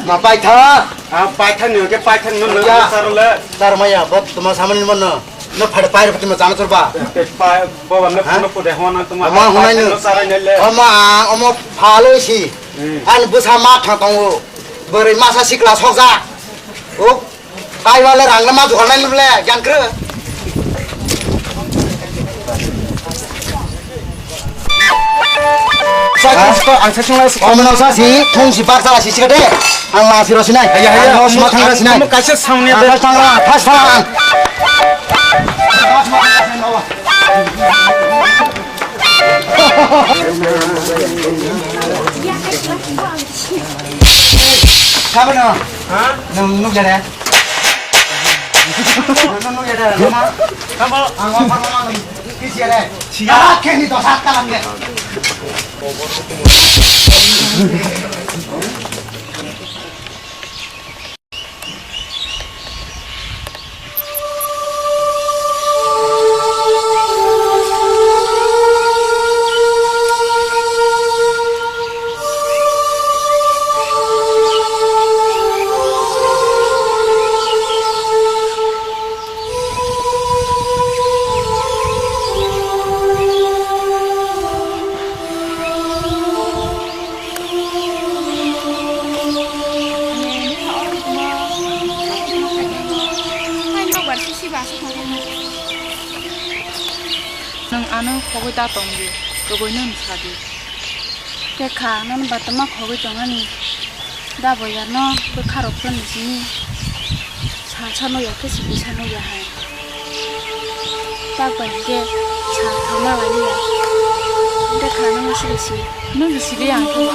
Ma paitha? Ah, paithani ke paithani no no Ya. Charle. Char maya, bot tuma samani mono. No phade pair tuma chana chorba. Te pa, bo bamne Ha? Puno pude hona tuma. Ama hunai no. Sarai nele. Ama, omo phalo si. Hmm. An busa ma thang tongo. Bwrwi masa sikla sokjak. O, pai wale rang ma jugal nai le, gan kre. Ang sa sung lai. Om no sa si, thung si bak sa si si de. Ang ma si ro si nai. Haya, haya. Ang no si ma thang ra si nai. Mo kaisa sound ni Ang de. Thang ra, thas thang. Kabo no? Ha? Nung nuk jare. Nung nuk jare. Nung ma. Kabo. Ang ma ma ma. Kisi jare. Siya. Kini to sat kalam ge. Nwng ano khogwi da tong di, kwbwi nwng sa di. Khe kha, nono batama khogwi tongmani. Da boyarno bwkha rok phano simi sal sa nukya khe simi sa nukya hai. Tak bai hwnkhe sal thangma lai ya. Hwnkhe kha nang siri si. Nung si sidi ang khe.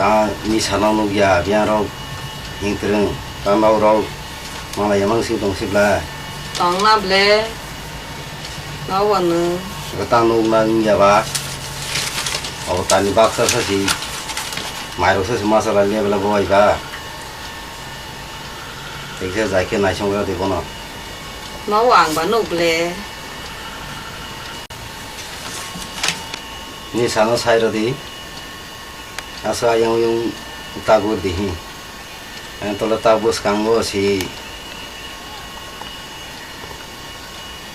Ta ni sano nukya, biyang rok hing twrwng, ta nau rok malai yamang sing tong sibla. Tong na ble, nau wano. Ta nuk na wngya ba, abo ta ni baksa sa si, mai rok sa si masala le bela bo ai ba. Teksa jai khe naisong rw di bono. Mau ang ba nuk le. Ni sano sai rw di. Asa ayang yung tagur di hi. Ang tola ta bwskango si.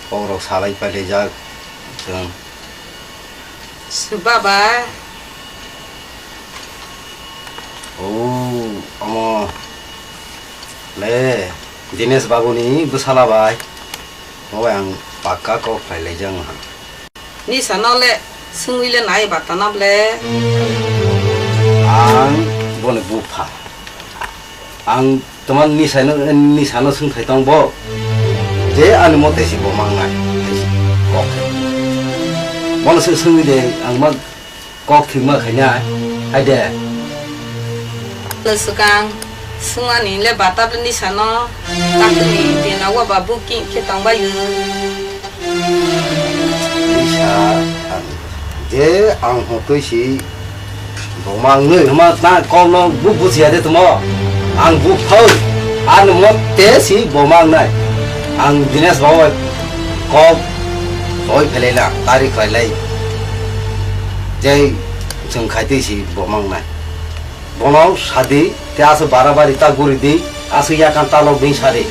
Kokrok salai pailai jak chwng. Swba ba. O, omo le Dinesh babu ni bwsala bai. Obo ang pakka kok phailai jak ha. Nisa no le swngwi le nai bata na ble. Ang boni bupha. Ang Tama ni sano, ni sano swngthai tong bo. Je ani mote si bo mangnai. Kok. Bono se swngwi de ang ma kok thik ma khaina. Hai de. Swkang swngmani le bata ni sano takni dina wa ba booking khe tong bai. Ni sa ang Je ang hotoi si bo mangnoi hwnma ta kok no bu bujiya de tumo. Ang bu phau. Ano mo te si bo mangnai. Ang Dinesh babai kok soi phelai na tari khlai lai. Je chwng khai twi si bo mangnai. Bono sadi, te aswk barabari ta guri di, aswk yakan ta lok di sadi.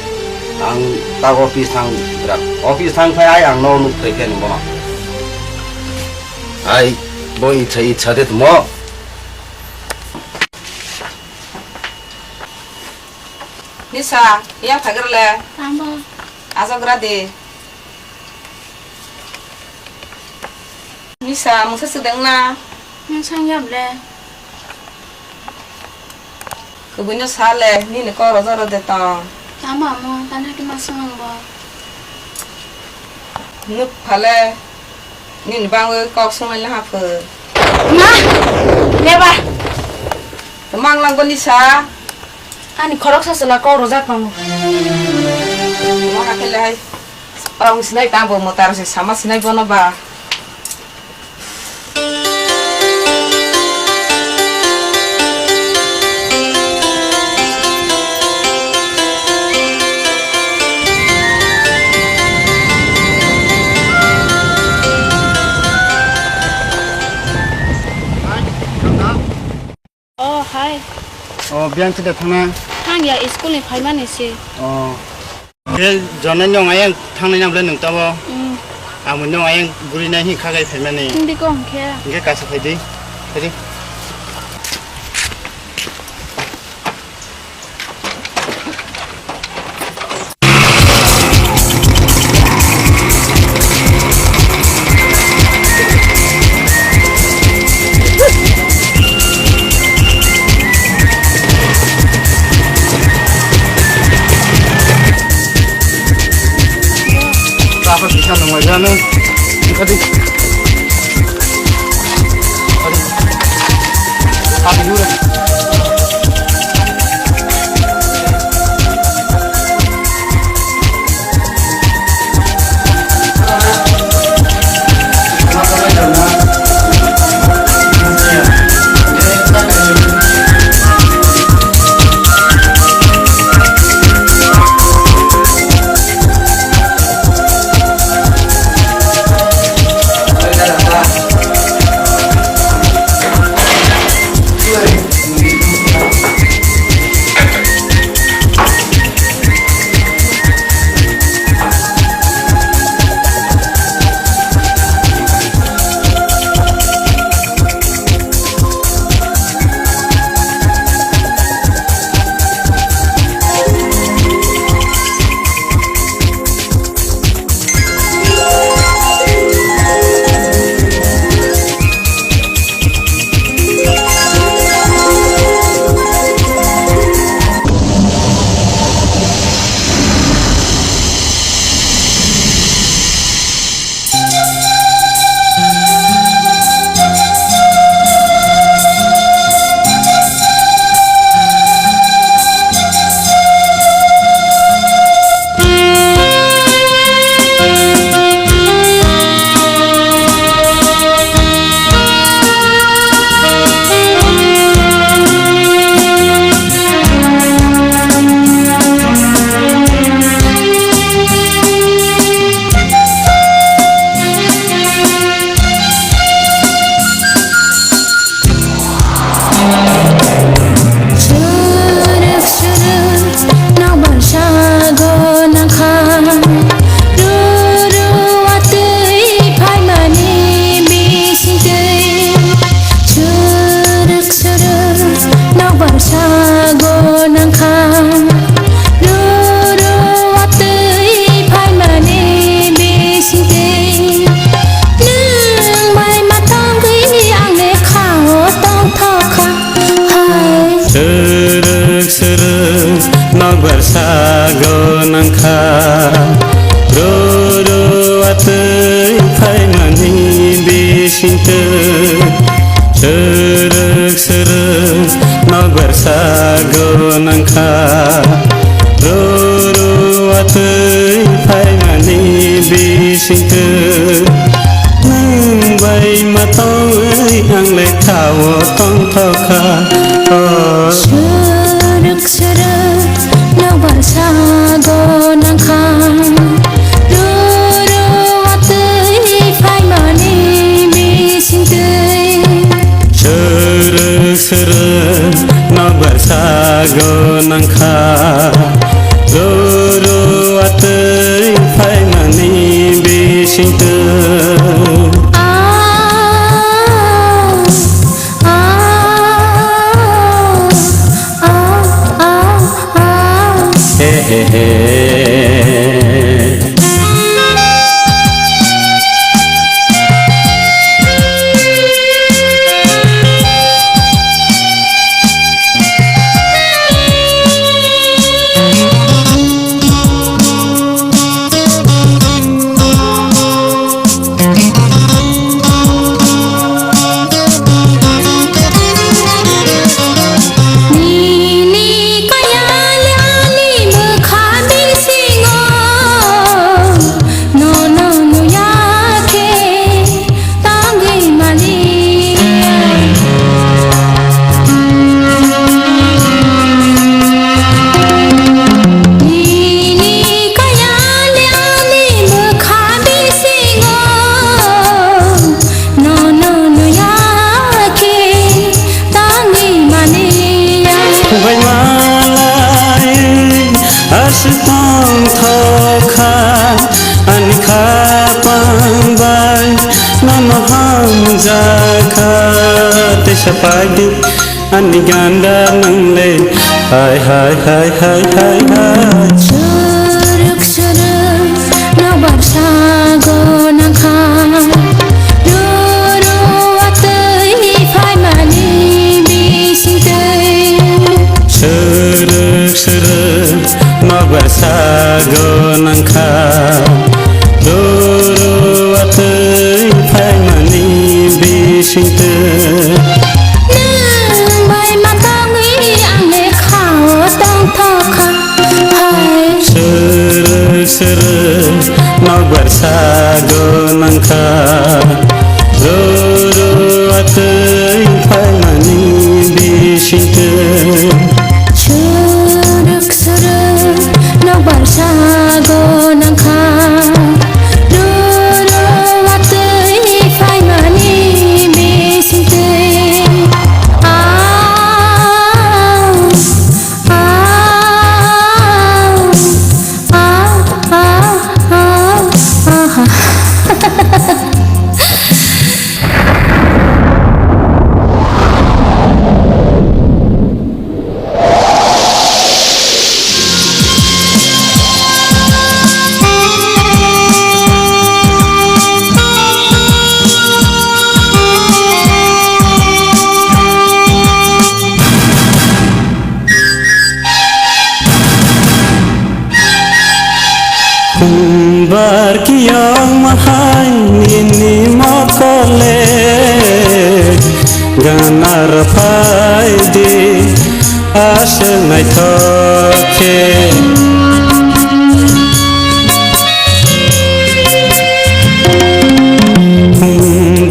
Ang ta office thang bwrak. Office thang phai ai ang no nuk phai khe bono. Ai, bo itha itha de tumo. Nisa, yang thagar le. Tamo. Ajagra de. Nisa, mungsa swdang na? Mungsa yam le. Kubui no sa le, nini kok roja rode tong. Tamo amo, tani hati ma swng bo. Nuk phale, nini bangwi kok swng le ha phu. Ma, leba. Mang lang bo Nisa. Ani khorok sa sela kok rojak tongo. Mo ha khe le hai. Ong sinai tang bo mo tar se sama sinai bono ba. Oh, hai. Oh, biyang chida thangna? Thang ya, school ni phaimani se. Oh. Khe jona nyong ayang thangnai nang bwle nwng tamo? Mm. Amo nyong ayang guri nai hin khagai phaimani. Hindi ko hwnkhe? Hwnkhe kaisa phaidi. Phaidi. Apa bisa nunggu aja nih? Tadi. Tadi. Tadi dulu. Suruk suruk nokbar sago nangkha, ruru watwi phaimani bisingtwi. Suruk suruk nokbar sago nangkha, ruru watwi phaimani bisingtwi. Nwng bai ma tongwi ang lekhao tongthokha hai. Srwk srwk nokbar sago nangkha, roro watwi phaimani bisingtwi. Srwk srwk nokbar sago nangkha, roro watwi phaimani bisingtwi. Nwng bai ma Go nangkha, ro ro atwi phaimani bisingtwi. He he he. Nini kayali ani bwkha bisingo nono nuya khe tongwi mani. Nini kayali ani bwkha bisingo nono nuya khe tongwi mani. Bai malai aswk tongthok kha, ani khapang bai nono hamjakha. Teisa paidi ani ganda nwngle, hai hai hai hai hai hai. Suruk suruk nokbar sago nangkha, roro atwi phaimani bisingtwi. Suruk suruk nokbar sago nangkha, roro atwi phaimani bisingtwi. Nwng bai ma tongwi ang lekhao tongthok kha hai. Srw srw nokbar sago nangkha, roro atwi phaimani bisingtwi. Suruk suruk nokbar sago nangkha, roro atwi phaimani bisingtwi. Ah, ah, ah, ah, ah, ah. Bar kiyong mahai nini mokole ganar phaidi aswk naithok khe.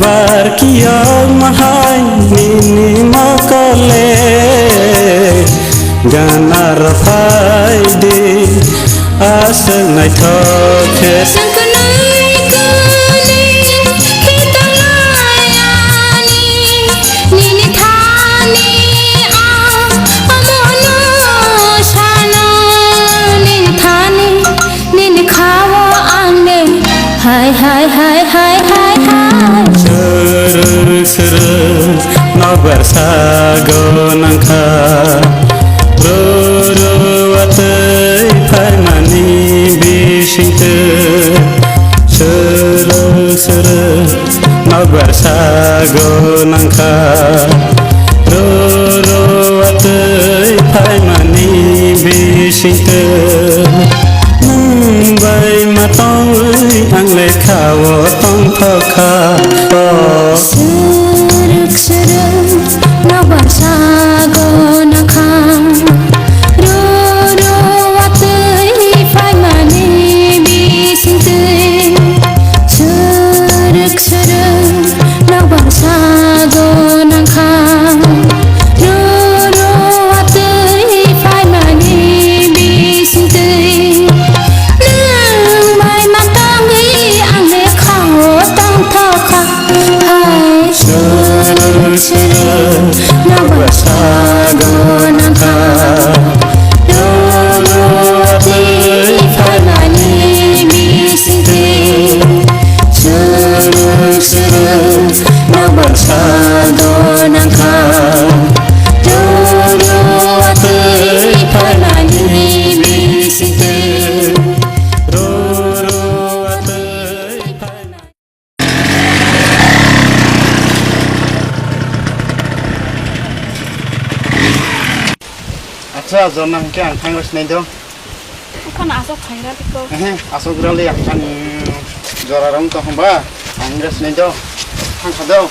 Bar kiyong mahai nini mokole ganar phaidi aswk naithok khe. Sengkwnwi kwnwi khitanai ani nini thani ang omono sano nini thani nini khao ang ne hai hai hai hai hai hai. Srw srw nokbar sago nangkha, roro atwi phaimani bisingtwi. Srw srw nokbar sago nangkha, roro atwi phaimani bisingtwi. Nwng bai ma tongwi ang lekhao tongthok kha. Oh. Srwk srwk nokbar sago nangkha, roro atwi phaimani bisingtwi. Srwk srwk nokbar sago nangkha, roro atwi phaimani bisingtwi. Nwng bai ma tongwi ang lekhao tongthok kha hai. Jona hwnkhe ang thangwi sinai do. Okhano aswk phaira tiko. Ehe, aswk rwli ang thang jora rong tong hwnba ang rest nai do. Thang kha do.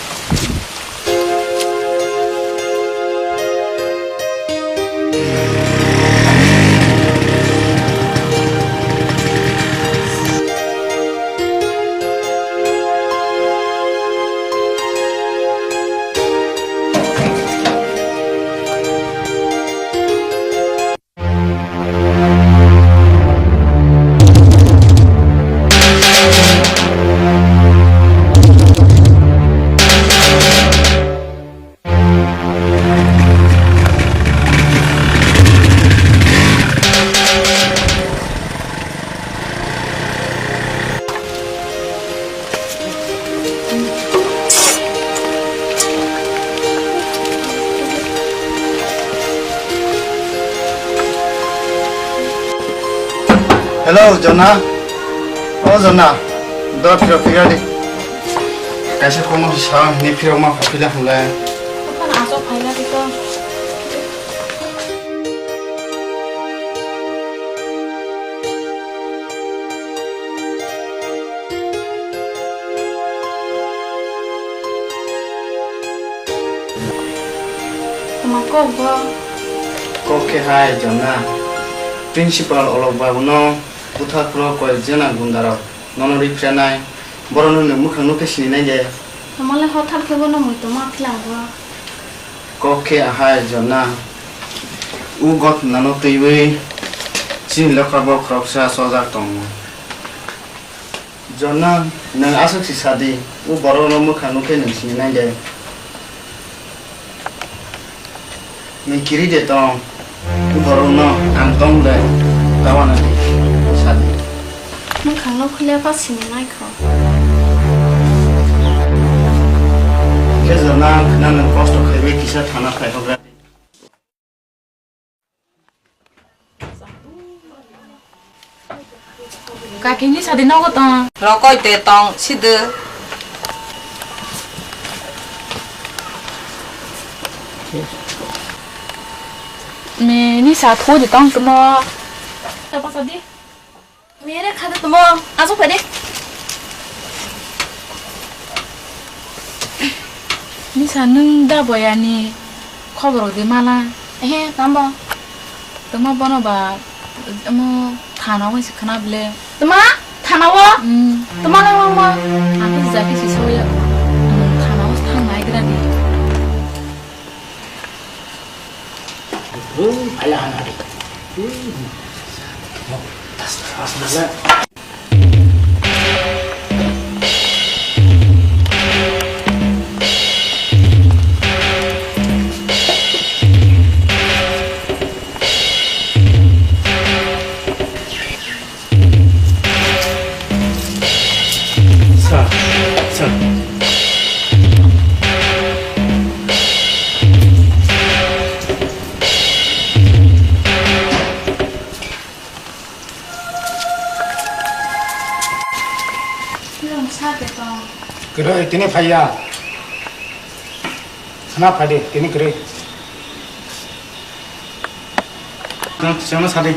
Hello, Jona. O Jona, dor phirok phira di. Kaisa kono sa ni phirok ma phila hwnle. Okhano aswk phaila di to. Tama kok bo? Kok khe hai Jona. Principal Olok babu no buthar phro koi jena gunda rok nono ri phrenai. Borok no nwng mwkhang nukhe sini nai de. Tama le hothar khe bono mui tongma phila bo. Kok khe ahai Jona. U got nano twiwi chini lokha bo khoroksa chojak tongo. Jona, nwng aswk si sadi, o borokno mwkhang nukhe nwng sini nai de. Nwng kiri de tong, o borokno ang tong de, tawana di, sadi. Mwkhang nukhe le pa sini nai kho. Khe Jona, ang khna nwng kosto khaiwi kisa thana phai hogra. Kakini sadi nogo tong. Rokoi te tong side. Me ni sa tho di tong tmo. Apa sadi? Mere khada tamo, aswk phai de. Nisa nwng da boyani khobor rok di mala. Ehe, tambo. Tama bono ba, omo thana o se khna bile. Tama? Thana o? Hmm. Tama nang nang ma? Aku jaki si soya. Thana o thang nai gra di. Sa, sa. Kwrwi, tini phaiya. Khna phai de, tini kwrwi. Chwng, chwngno sa di.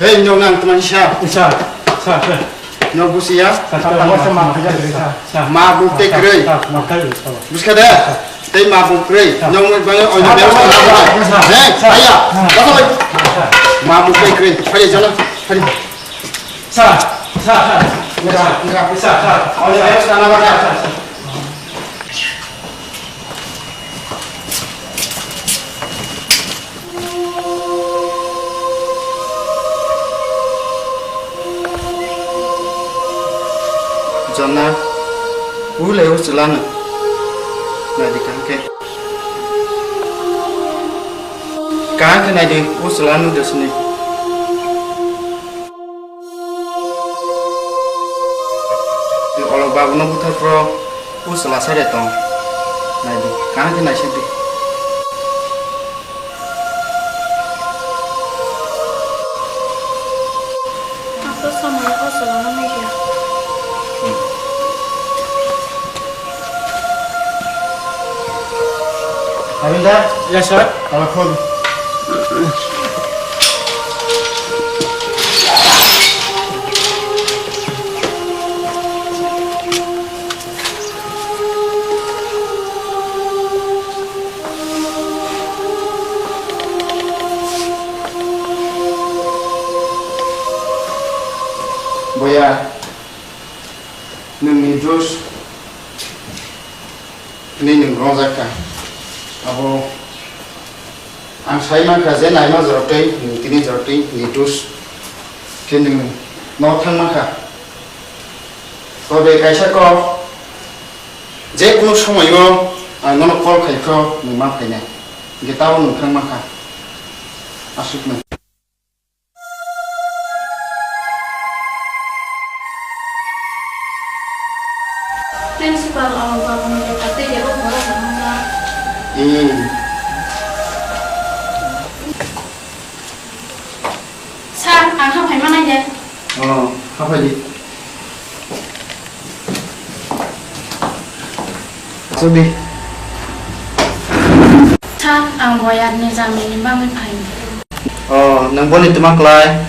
Hei, nok nang tma sa? Sa, sa, sa. Nok busi ya? Sa, sa, sa, sa, sa. Ma buk tei kwrwi. Sa, sa, sa, sa. Buska de? Sa. Tei ma buk kwrwi. Sa. Nok mui bai oi de. Sa, sa, sa, sa. Hei, sa, aya. Sa. Kasa bai. Sa, sa. Ma buk tei kwrwi. Phai jana. Phai. Sa, sa, sa. Sa, sa, sa. Oi de, sa na ba. Sa, sa, sa. Jona, u le u chwlano. Nai di kaham khe. Kaham khe nai di, u chwlano de sini. Olok babuno buthar phro u chwla sai de tong. Nai di, kaham khe nai sik di. Ang to samani o chwla no nai ya. Hawildar? Yes, sir. Tala khol. Boya, nwngni dos. Tini nwng rongjak kha. Abo ang sai mankha je naima jorotwi nwng tini jorotwi ni dos khe nwng no thang mankha. Tobe kaisa kok je kunu somoio ang nono call khai kho nwng ma phainai. Hingke tabo nwng thang mankha. Aswk nwng. Principal, o bangni lekha tei rw borok no hwnba? Hmm. Sir, ang ha phai manai de. Oh, ha phai di. Aswk di. Sir, ang Boyar ni jamani bagwi phainai. Oh, nwng boni twma klai?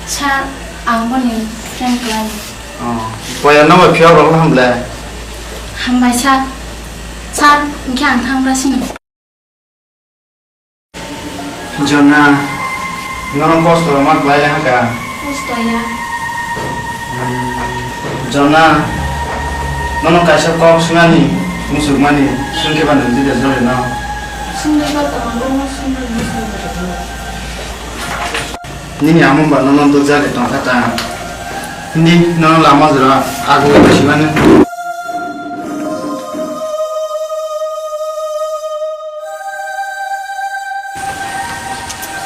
Sir, ang boni friend klai. Oh, Boyar no bai phiyok rok hamle? Hambai sir. Sir, hingke ang thang brasini. Jona, nono kosto ma klai haka? Kosto ya. Jona, nono kaisa kok swngnani, musukmani, swngkhe ba nwng tide jole no. Swngwi ba tong, bono swngwi musuk. Nini amo ba nono dukjagwi tongkha ta. Hindi nono lama jora agwi bai simani.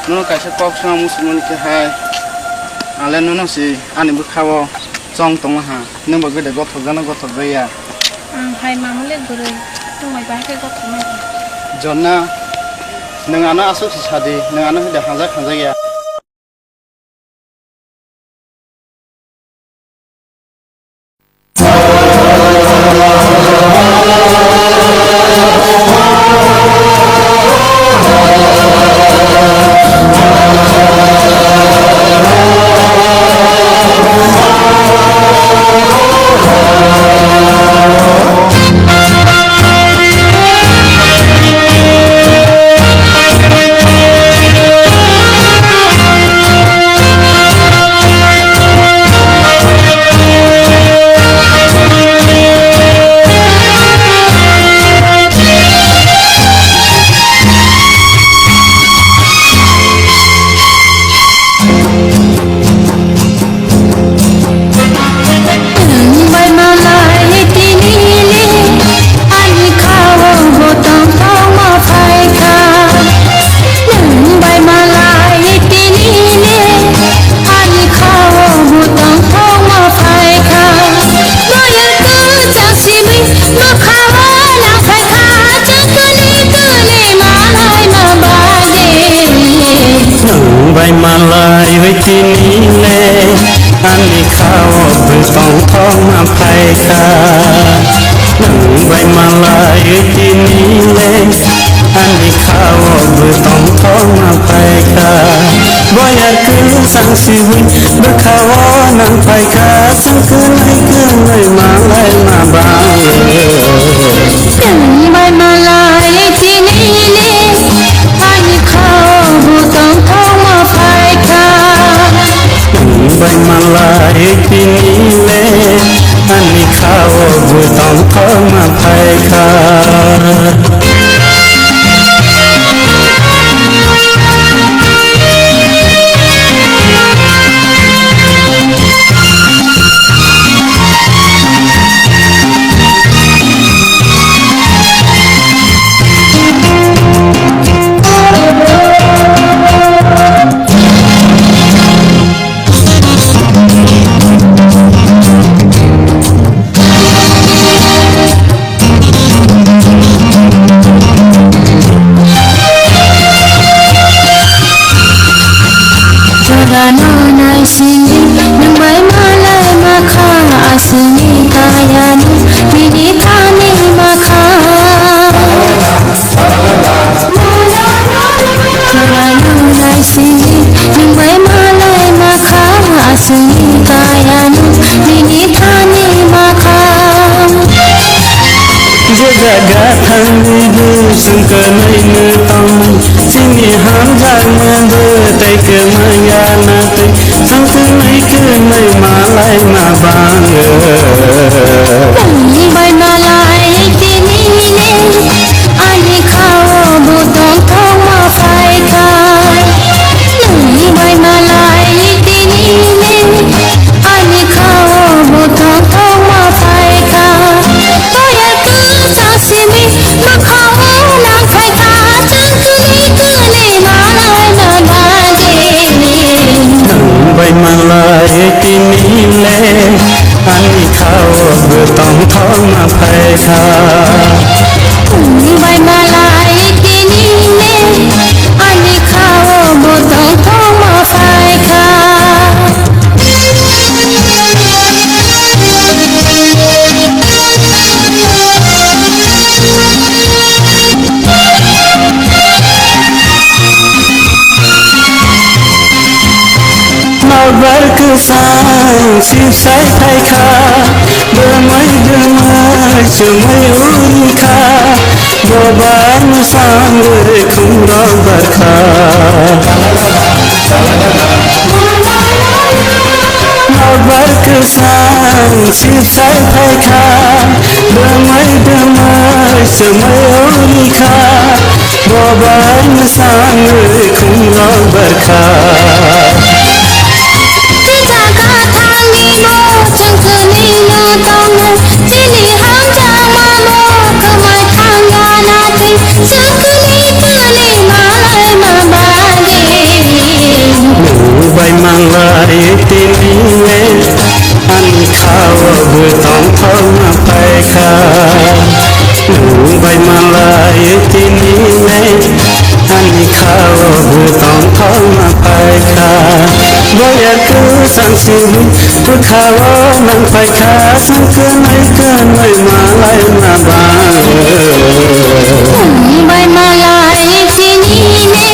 Nono kaisa kok swnam muchungmani khe hai. Ale nono si ani bwkhao chong tongma ha. Nwng bo gede gothok jana gothok jaya. Ang hai mamole gurui. Tongmai bai khe gothok nai. Jonna, nwng ano aswk si sadi, nwng ano hede hanjak hanjak ya. Nwng bai malai tini le ani khao bo tong tongma phaikha. Nwng bai malai tini le ani khao bo tong tongma phaikha. Boyar kwchang simi bwkhao nang phaikha, chwng kwnwi kwnwi malai ma bagwi. Nwng bai malai wi tini le ani khao bwtong thokma phaikha. Nwng bai malai tini le ani khao bwtong thokma phaikha. Boyar kwchang sibui bwkhao nang phaikha, chwng kwnwi kwnwi malai ma bagwi. Nwng bai malai tini le ani khao bwtong thokma phaikha. Nwng bai malai tini le ani khao bwtong thokma phaikha. Kemaya na twi, sangtwi nai kemai malai ma bang. Nung bai malai tini le, ani khao bo tong thok ma phai kha. Nung bai malai tini le, ani khao bo tong thok ma phai kha. Toya kwchang simi, bwkhao nang phai kha, chwng kwnwi kwnwi malai ma bagwi. Nung bai malai tini le, ani khao bo tong thok ma phai kha. Nung bai malai tini le, ani khao bo tong thok ma phai kha. Nokbar kwchang sipsai phai kha, dwmwi dwmwi chumui uri kha, bobai mwsangwi khumrok bar kha. Nokbar kwchang sipsai phai kha, dwmwi dwmwi chumui uri kha, bobai mwsangwi khumrok bar kha. Twi jaga thangwi no chwng kwnwi no tongo, chini hamjakma no kwmai thangya na twi, chwng kwnwi kwnwi malai ma bagwi. Nung bai malai tini le, ani khao bo tong thok ma phai kha. Nung bai malai tini le, ani khao bo tong thok ma phai kha. Boya kwchang simi bwkhao nang phai kha, chwng kwnwi kwnwi malai ma bang. Nung bai malai tini le,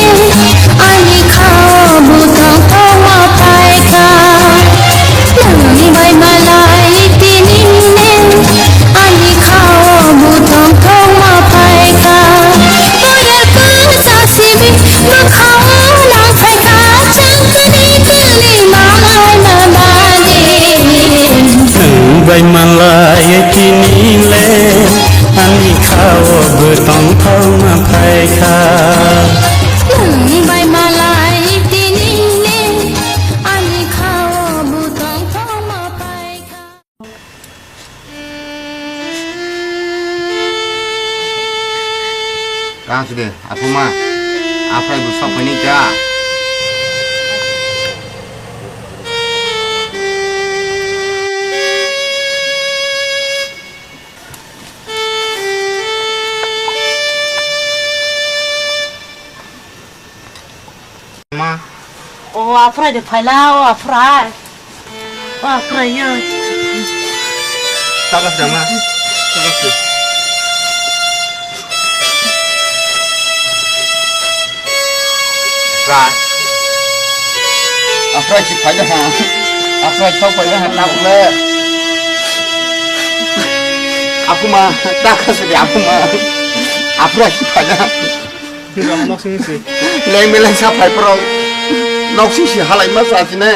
ani khao bo tong thok ma phai kha. Nung bai malai tini le, ani khao bo tong thok ma phai kha. Boya kwchang simi bwkhao nang phai kha, chwng kwnwi kwnwi malai ma bagwi. Nung bai malai tini le, ani khao bo tong thok ma phai kha. Nung bai malai tini le, ani khao bo tong thok ma phai kha. Kang sidi, aphuma, aphrai bo sok phaini kha. Ma. O aphrai de phaila, o aphrai. O aphrai yo. Takas dama. Takas de. Ra. Aphrai si phaila ha. Aphrai sok phaila ha, tabuk le. Aphuma, takas de aphuma. Aphrai si phaila. Nok sing si. Leng beleng sa phai pro. Nok sing si halai ma sa sine.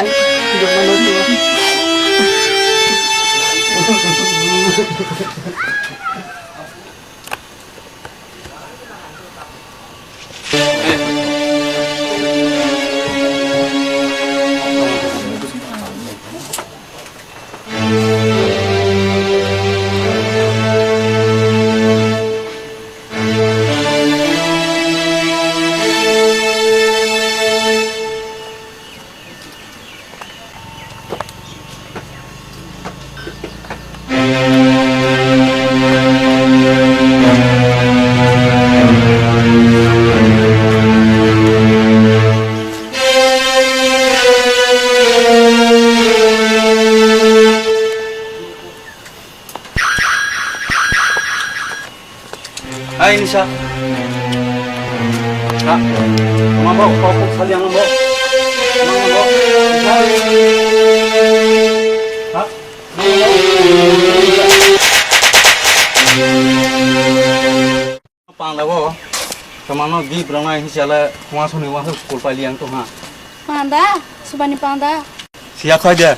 Hai, Nisa. Ha? Mama, kau kok sali ang, Mama. Mama, Mama. Ha? Pangla bo. Kamano di brana hinsiala, waso ni waso school pali ang to ha. Panda, subani panda. Siya khoi de.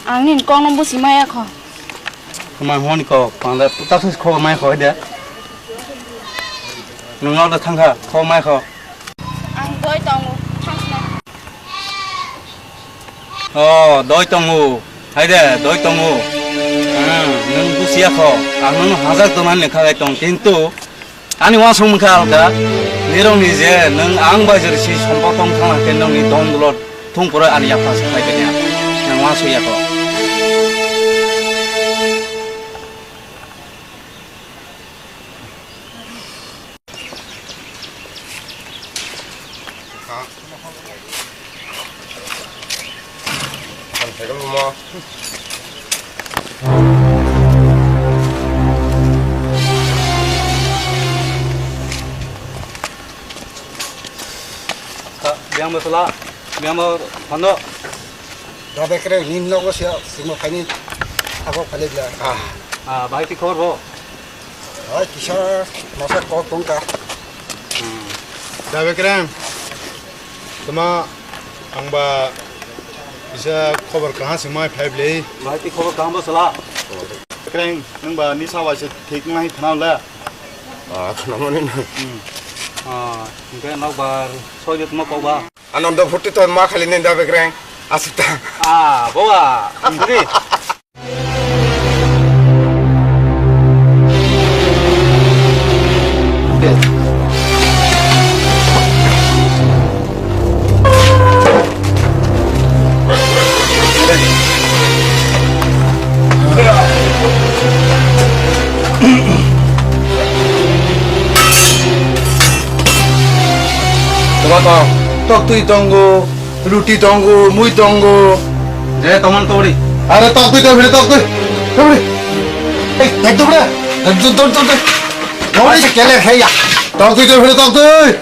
Ang nini kok no busi maya kho. Kama honi kok, panda, tak sis kho mai khoi de. Nung no da thangkha, kho mai kho. Ang doi tongo, thangna. Oh, doi tongo. Hai de, doi tongo. Hmm, nung busiya kho. Ang nung hazak donan lekha gai tong, kintu ani uansuk mungkha alka. Nirok ni je nung ang bai jori si sompo tong thang khe nung ni don dulot thung pore ani yapha se khai benya. Nung uansuk ya kho. Biyang bo sala, biyang bo phano. Da bekreng, nini nogo siya, simo phaini, ako phalibla. Ah, bahai ti khobor bo? Hai, kisa masa kok tongka. Hmm. Da bekreng, tuma angba kisa khobor kaha singmai phaiblei. Bahai ti khobor kaham bo sala. Bekreng, nungba nisa waise thik nai khana le. Ah, khana mani na. Hmm. Ah, hingke nokbar soi de tuma kokba. Ananda phuti ton ma khali nenda bekreng. Asita. Ah, bawa. Suri. Toma tong. Tok twi tongo. Ruti tongo, mui tongo. Je, tomon tobri. Are tok twi, tok twi, tok twi. Tobri. Ei, tok twi bre. Tok twi, tok twi, tok twi. Tobri se kele khe ya. Tok twi, tok twi, tok twi.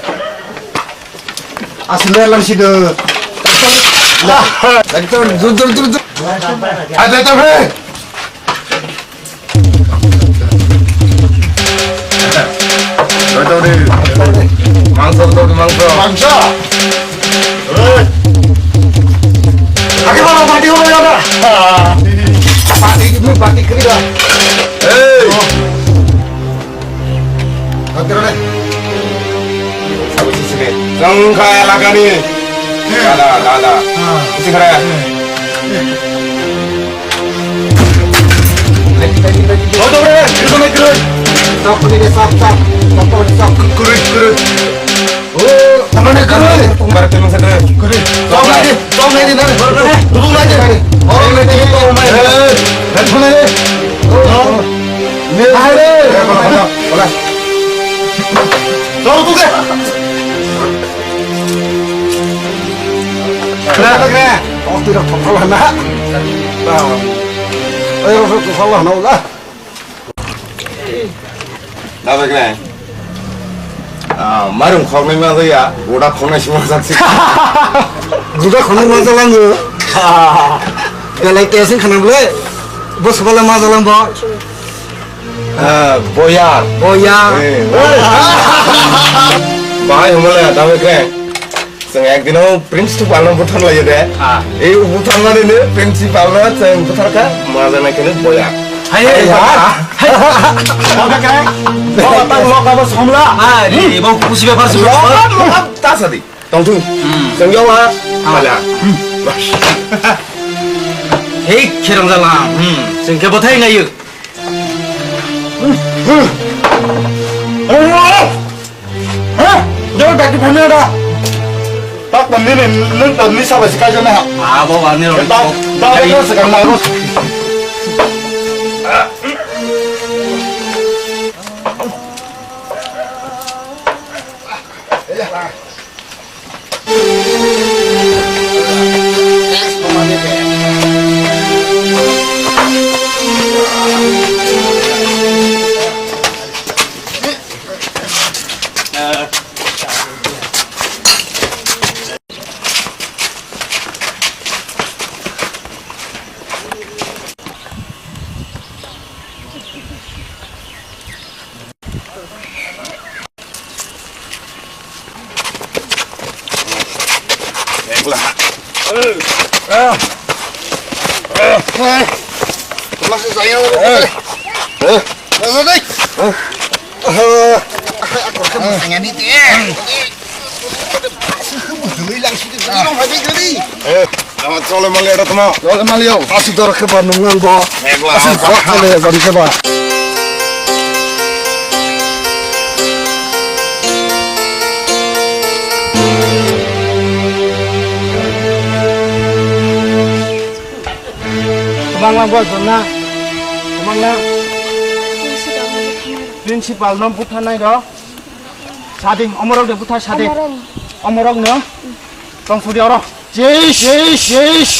Asli lang sih deh. Tok twi, tok twi, tok twi. Ada tok twi. Oi, tau di. Mangso, tau di mangso. Mangso. Oi. Ake mana party ho gaya na? Party itu party kiri lah. Hei. Ake mana? Sangka elakani. Dada, dada. Isi kare. Kurui, kurui. Oh, tamane kurui. Bar telu sadar. Kurui. Tong lagi, tong lagi, nang. Duduk lagi. Orang lagi, tong lagi. Eh, handphone lagi. Oh. Ni. Hai. Hola, hola. Tong tu ke. Kena, kena. Oh, tidak apa-apa lah, nak. Nah. Ayo, salah, nak lah. Dabe kene. Ah, marum khoknai ma ya, goda khoknai sima sak sik. Goda khoknai ma jalang go. Belai tesing khana bole. Bos bala ma jalang bo. Ah, boyar. Boyar. Eh, boyar. Bahai humale dabe kene. Chwng ekdino principal no buthar lai de. Ah. Ei buthar mani ne principal no chwng buthar kha, ma jana kene boya. Hai, hai, hai, hai. Hai. Baba kai? Baba tang lok abo somla. Ah, ni bo kusi bepar si. Lok, lok, ta sadi. Tong thung. Hmm. Chwng yo ha. Ah. Mala. Hmm. Bas. Hei, khirang jala. Hmm. Chwng khe bothai ngai. Hah? Jauh daki phamya da. Tak pamni ni, nun pamni sabai si kaisa na. Ah, bo ani rok. Tak, tak, tak, tak, tak. Chole mali ada tama. Chole mali yo. Asu dor ke ba nung nang bo. Asu dor ke ba nung ke ba. Kwbangma bo jonna. Kwbangma. Principal no buthanai rok. Sading, omorok de butha sading. Omorok. Omorok no. Tong sudi oro. Jesh, jesh, jesh.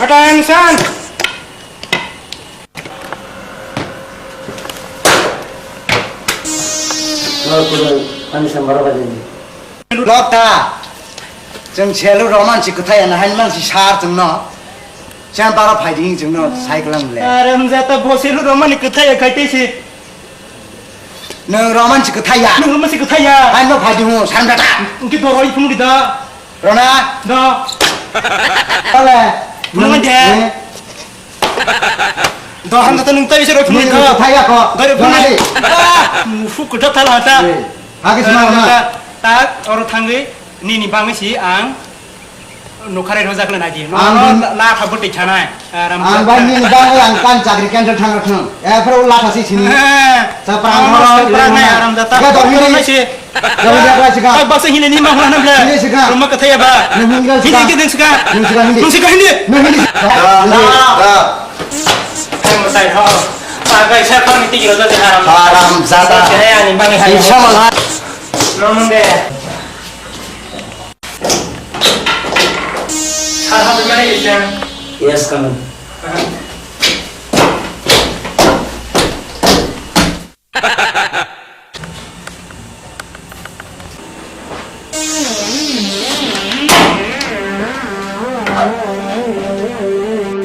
Attention! Lokta, chwng selu roman si kwthai ana hain man si sar chwngno. Chang bara phai ding chwngno sai klang le. Are hwnjata bo selu roman ni kwthai ya khai tei si. Nwng roman si kwthai ya. Nwng roman si kwthai ya. Hain no phai ding san beta. Engke doroi phunu di da. Rona. Da. Kale. Phunu de. Eh. Do han ta nung tai se ro phunu da. Kwthai ya ko. Dore phunu. Rona di. Ah, mufu kwthai thala ta. Eh. Hagi sima rona. Tak, oro thangwi nini bangwi si ang nukharai rojak le naidi. Ang Nono bin- la thabu tei chanai. Aram Ang bai nini bangwi ang kan chakri cancel thang thang. Eh, pharo la thasi sini. Sapra Ang ang no thoro, sapra nai, aram jata. Ga dor Ang hini. Nai si. Ga hini, ga hini. Tak baksa hini ni mang hana ble. Hini si ga. Ruma kathai ba. Nung hini ga si ga. Hini ke ding si ga. Nung si ga hini. Nung si ga hini. Nung hini. Da, da, da. Ang matai ho. Pagai sa kau ni tigi roda de haram. Haram jata. Kaya ni bang hai. Insya Allah. Nomong de. Sir, how may I help you? Yes, come in.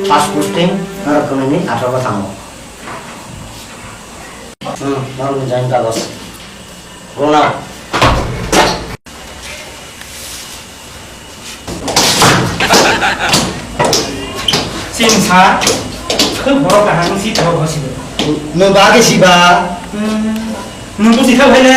First posting, norok kwnwi ni atharo tamo. Hmm, norok ni join kagoj. Rona. Chini sir, khub borok kaham si thok hosi. Nwng ba khe siba? Hmm, nwng busi thok hai le.